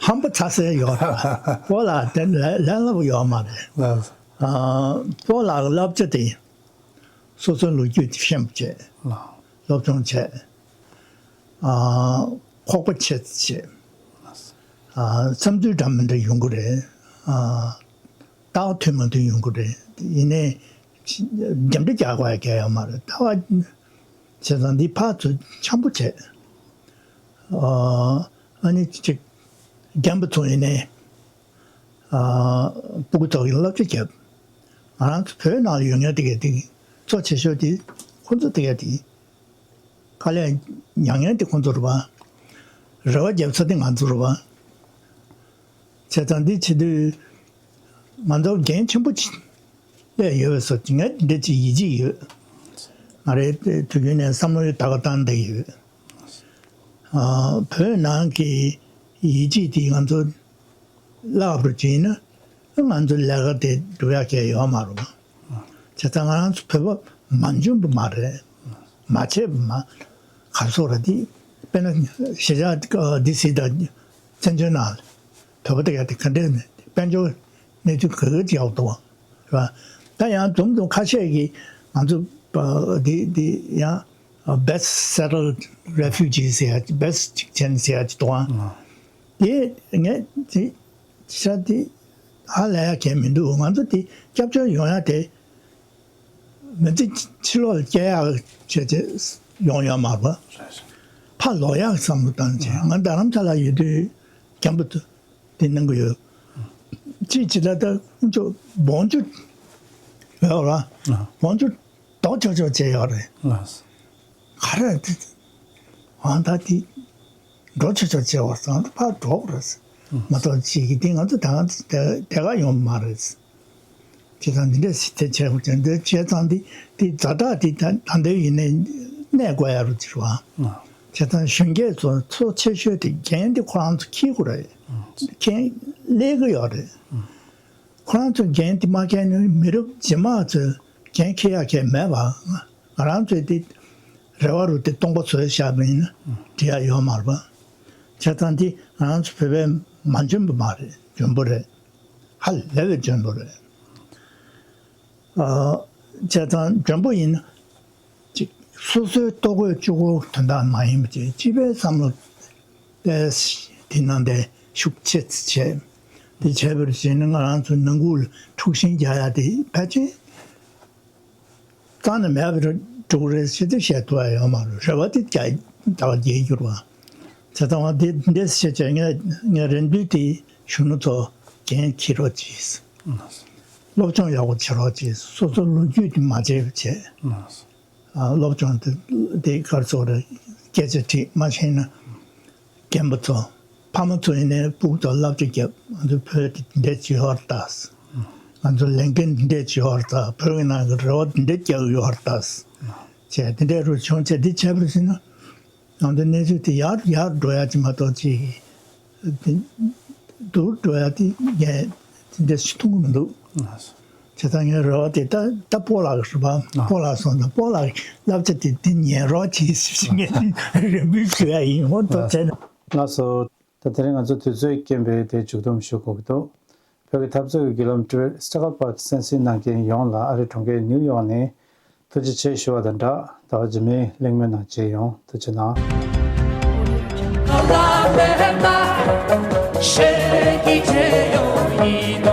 ཧམ་པ་ཚ་ས་ཡོད་རེད། སྤོ་ལགས་དེ་ལས་ལས་སླ་པོ་ཡོད་མ་རེད། ལགས། ཨ་སྤོ་ལགས་བསླབ་བྱ་དེ་སོ་སོའི་ལོ་རྒྱུས་དེ་ཤེས་པ་བྱས། ལགས། སློབ་སྦྱོང་བྱས། ཨ་ཁོག་པ་ཆེ་ཙམ་བྱས། ལགས། ཨ་བསམ་ཚུལ་འདྲ་མི་འདྲ་ཡོང་གི་རེད། ཨ་ལྟ་བ་མཐུན་མ་མཐུན་ཡོང་གི་རེད། ཡིན་ནའི་རྒྱབ་འདྲེ་རྒྱག་དགོས་ཡ་གང་ཡང་ཡོད་མ་རེད། ལྟ་བ་བྱས་ཙང་འདི་ཕར་ཚུར་འཆམ་པོ་བྱས། ཨ་ཨ་ནི་ཅིག་རྒན་པ་ཚོ་ཡིན་ནའི་ཨ་སྤུ་གུ་ཚོ་གི་བསླབ་བྱ་བརྒྱབ། ང་རང་ཚོ་བོད་ནང་ལ་ཡོད་མཁན་དེ་གས་དེ་གཙོ་ཆེ་ཤོས་དེ་ཁོ་ཚོ་དེ་གས་དེ་དཀའ་ལས་མྱངས་མཁན་དེ་ཁོ་ཚོ་རེད་པ། རེ་བ་བརྒྱབ་ས་དེ་ང་ཚོ་རེད་པ། བྱས་ཙང་འདི་བྱེད་དུས་ང་ཚོ་འགན་ཆེན་པོ་ཅིག་སླེབས་ཡོད་པའི་བཟོ་ཅིག་ངས་འདི་འདྲ་ཅིག་ཡིད་ཆེས་ཡོད། ང་རའི་དུས་རྒྱུན་ནས་བསམ་བློའི་ད་ག་བཏང་བསྡད་ཡོད། ཨ་བོད་ནང་གི་ཡིད་ཆེས་དེ་ང་ཚོ་བརླག་འགྲོ་ཅིག་ཡིན་ན་ང་ཚོ་ལས་ཀ་དེ་འགྲུབ་ཡག་གང་ཡང་ཡོད་མ་རེད། བྱས་ཙང་ང་རང་ཚོ་བོད་པ་མ་འཇོན་པ་མ་རེད། མ་བྱས་པ་མ་གར་སོགས་ར་དེ། དཔེར་ན་གཞིས་ཆགས་ཌི་སི་དང་བཙན་བྱོལ་ནང་བོད་པ་དེ་ག་དེ་ག་འདྲས་ནས་དཔལ་འབྱོར་གནས་ཚུལ་ག་ག་ཅིག་ཡག་འདུག་བ། ར། ད་ཡང་འཛོམས་འཛོམས་ཁ་ཤས་ཀྱིས་ང་ཚོ་འདི་འདི་ཡང་best settled refugees ཟེར་ཡ་best ཅིག་ཅན་ཟེར་ཡ་ཅིག་འདུག་ཨང་། དེ་ངས་དེ་ཤ་དེ་ཧ་ལས་ཡ་གལ་མི་འདུག་ང་ཚོ་དེ་སྐྱབས་བཅོལ་ཡོང་ཡ་དེ། མི་ཚེ་ཕྱི་ལོགས་ལ་སྐྱེལ་ཡག་བྱས་བྱས་ཡོང་ཡོད་མ་རེད་པ། ཕར་ལོག་ཡག་བསམ་བློ་བཏང་བྱས་ང་རྡ་རམ་ས་ལ་ཡོད་དུས་རྒན་པོ་དེ་གནང་གི་ཡོད། ཅིག་ཇི་ལྟར་ད་ཁོང་ཚོ་བོང་ཆུ་ཡོད་ར། བོང་ཆུ་རྡོ་ཆོག་ཆོག་བྱས་ཡོད་རེད། ག་རེ་དེ་ཨང་ད་དེ་འགྲོ་ཆོག་ཆོག་བྱས་པ་སང་ཕར་འགྲོ་དགོས་རེད། མ་གཏོགས་ཅིག་གི་དེ་ང་ཚོ་ད་ང་ཚོ་དེ་དེ་ག་ཡོང་མ་རེད། བྱས་ཙང་འདི་འདྲས་སེ་དེ་བྱས་དགོས་ཀྱང་འདི་བྱས་ཙང་འདི་འདི་ཛ་དྲག་འདི་ད་ད་འདོད་ཡིན་ནའི་གནས་དགོས་ཡ་རུ་གྱུར་བ། བྱས་ཙང་གཞོན་སྐྱེས་ཚོ་ཚོ་ཆེ་ཤོས་དེ་འགན་འདི་ཁོ་རང་ཚོ་འཁྱེར་དགོས་རེད། འགན་ལེན་གི་ཡོད་རེད། ཁོ་རང་ཚོ་འགན་འདི་མ་འཁྱེར་ནས་མི་རབས་རྗེས་མ་ཚོས་འགན་འཁྱེར་ཡ་གལ་མེད་པ། ང་རང་ཚོས་འདི་རེ་བ་རུ་འདི་སྟོང་པ་བཟོས་བཞག་པ་ཡིན་ན་འགྲིག་ཡ་ཡོད་མ་རེད་པ། བྱས་ཙང་འདི་ང་རང་ཚོ་བོད་པས་མ་འཇོན་པ་མ་རེད། འཇོན་པོ་རེད། ཧ་ལས་པའི་འཇོན་པོ་རེད། ཨ། བྱས་ཙང་འཇོན་པོ་ཡིན་ན་ཅིག་སོ་སོའི་ལྟོ་གོས་གཅིག་པོ་དོན་དག་མ་ཡིན་པ་ཅིག་སྤྱི་པའི་བསམ་བློ་དེ་དེ་ནང་དེ་ཤུགས་ཆེ་ཙམ་བྱས། དེ་བྱས་པར་བྱས་ན་ང་རང་ཚོ་ནང་ཁུལ་འཁྲུག་ཤིང་རྒྱག་ཡ་དེ་ཕལ་ཆེར་རྩ་ནས་མེད་པར་འགྲོ་གི་རེད་ཟེར་ཏེ་བཤད་ཐུབ་ཡ་ཡོད་མ་རེད། རེ་བ་དེ་རྒྱ་ད་བར་རྒྱས་གྱུར་བ། བྱས་ཙང་བ་དེ་འདྲས་བཤད་བྱས་ངས་ངས་རེ་འདུན་དེ་གཞོན་ནུ་ཚོ་འགན་འཁྱེར་རོགས་གྱིས། སློབ་སྦྱོང་ཡག་པོ་བྱེད་རོགས་གྱིས། སོ་སོ་ལོ་རྒྱུས་དེ་མ་བརྗེད་པ་བྱས། ཨ། སློབ་སྦྱོང་དེ་དེ་གར་སོགས་རེ་སྐད་ཆ་དྲིས་མ་ཤེས་ན། རྒན་པ་ཚོ་ཕ་མ་ཚོ་ཡིན་ནའི་སྤུ་གུ་ཚོ་བསླབ་བྱ་རྒྱབ། ང་ཚོ་བོད་དེ་འདི་འདྲས་བྱེད་ཡོད་རེད་ད། ང་ཚོ་ལས་འགན་འདི་འདྲས་བྱེད་ཡོད་རེད་ད། བོད་ཀྱི་ནང་གི་རེ་བ་འདི་འདྲས་རྒྱག་གི་ཡོད་རེད་ད། བྱས་འདི་འདྲས་རུ་བྱུང་བྱས་འདི་བྱས་པར་ཕྱིན་ན། ང་ཚོ་གནས་ཚུལ་དེ་ཡར་ཡར་འགྲོ་ཡ་ཅིག་མ་གཏོགས་ཅིག་དེ་སྡུག་འགྲོ་ཡ་དེ་ངས་དེ་འདྲས་ཞིག་མཐོང་གི་མི་འདུག་བྱས་ཙང་ངའི་རེ་བ་དེ་ད་ད་སྤོ་ལགས་རེད་པ། སྤོ་ལགས་སོང་ཙང་སྤོ་ལགས་བསླབ་བྱ་དེ་དེ་ཉན་རོགས་གྱིས་ཞེས་ངས་རེ་འབོད་ཞུ་ཡ་ཡིན། འོ་ཐུགས་རྗེ་ཆེ། ལགས་སོ། ད་དེ་རིང་ང་ཚོ་དུས་ཚོད་རྐྱེན་པས་དེ་མཇུག་བསྡོམས་ཞུ་དགོས་ཀྱི་འདུག་བོད་ཀྱི་འཐབ་རྩོད་ཀྱི་བརྒྱུད་ལམ་ཊི་ཝི་ཊར་སི་ཊ་ཀལ་པར་དུ་གསན་གཟིགས་གནང་མཁན་ཡོངས་ལ་ཨ་རིའི་གྲོང་ཁྱེར་ནིའུ་ཡོག་ནས་ཐུགས་རྗེ་ཆེ་ཞུ་བ་དང་སྦྲགས། ཟླ་བ་རྗེས་མའི་གླེང་མོལ་ནང་མཇལ་ཡོང་། ཐུགས་རྗེ་གནང་།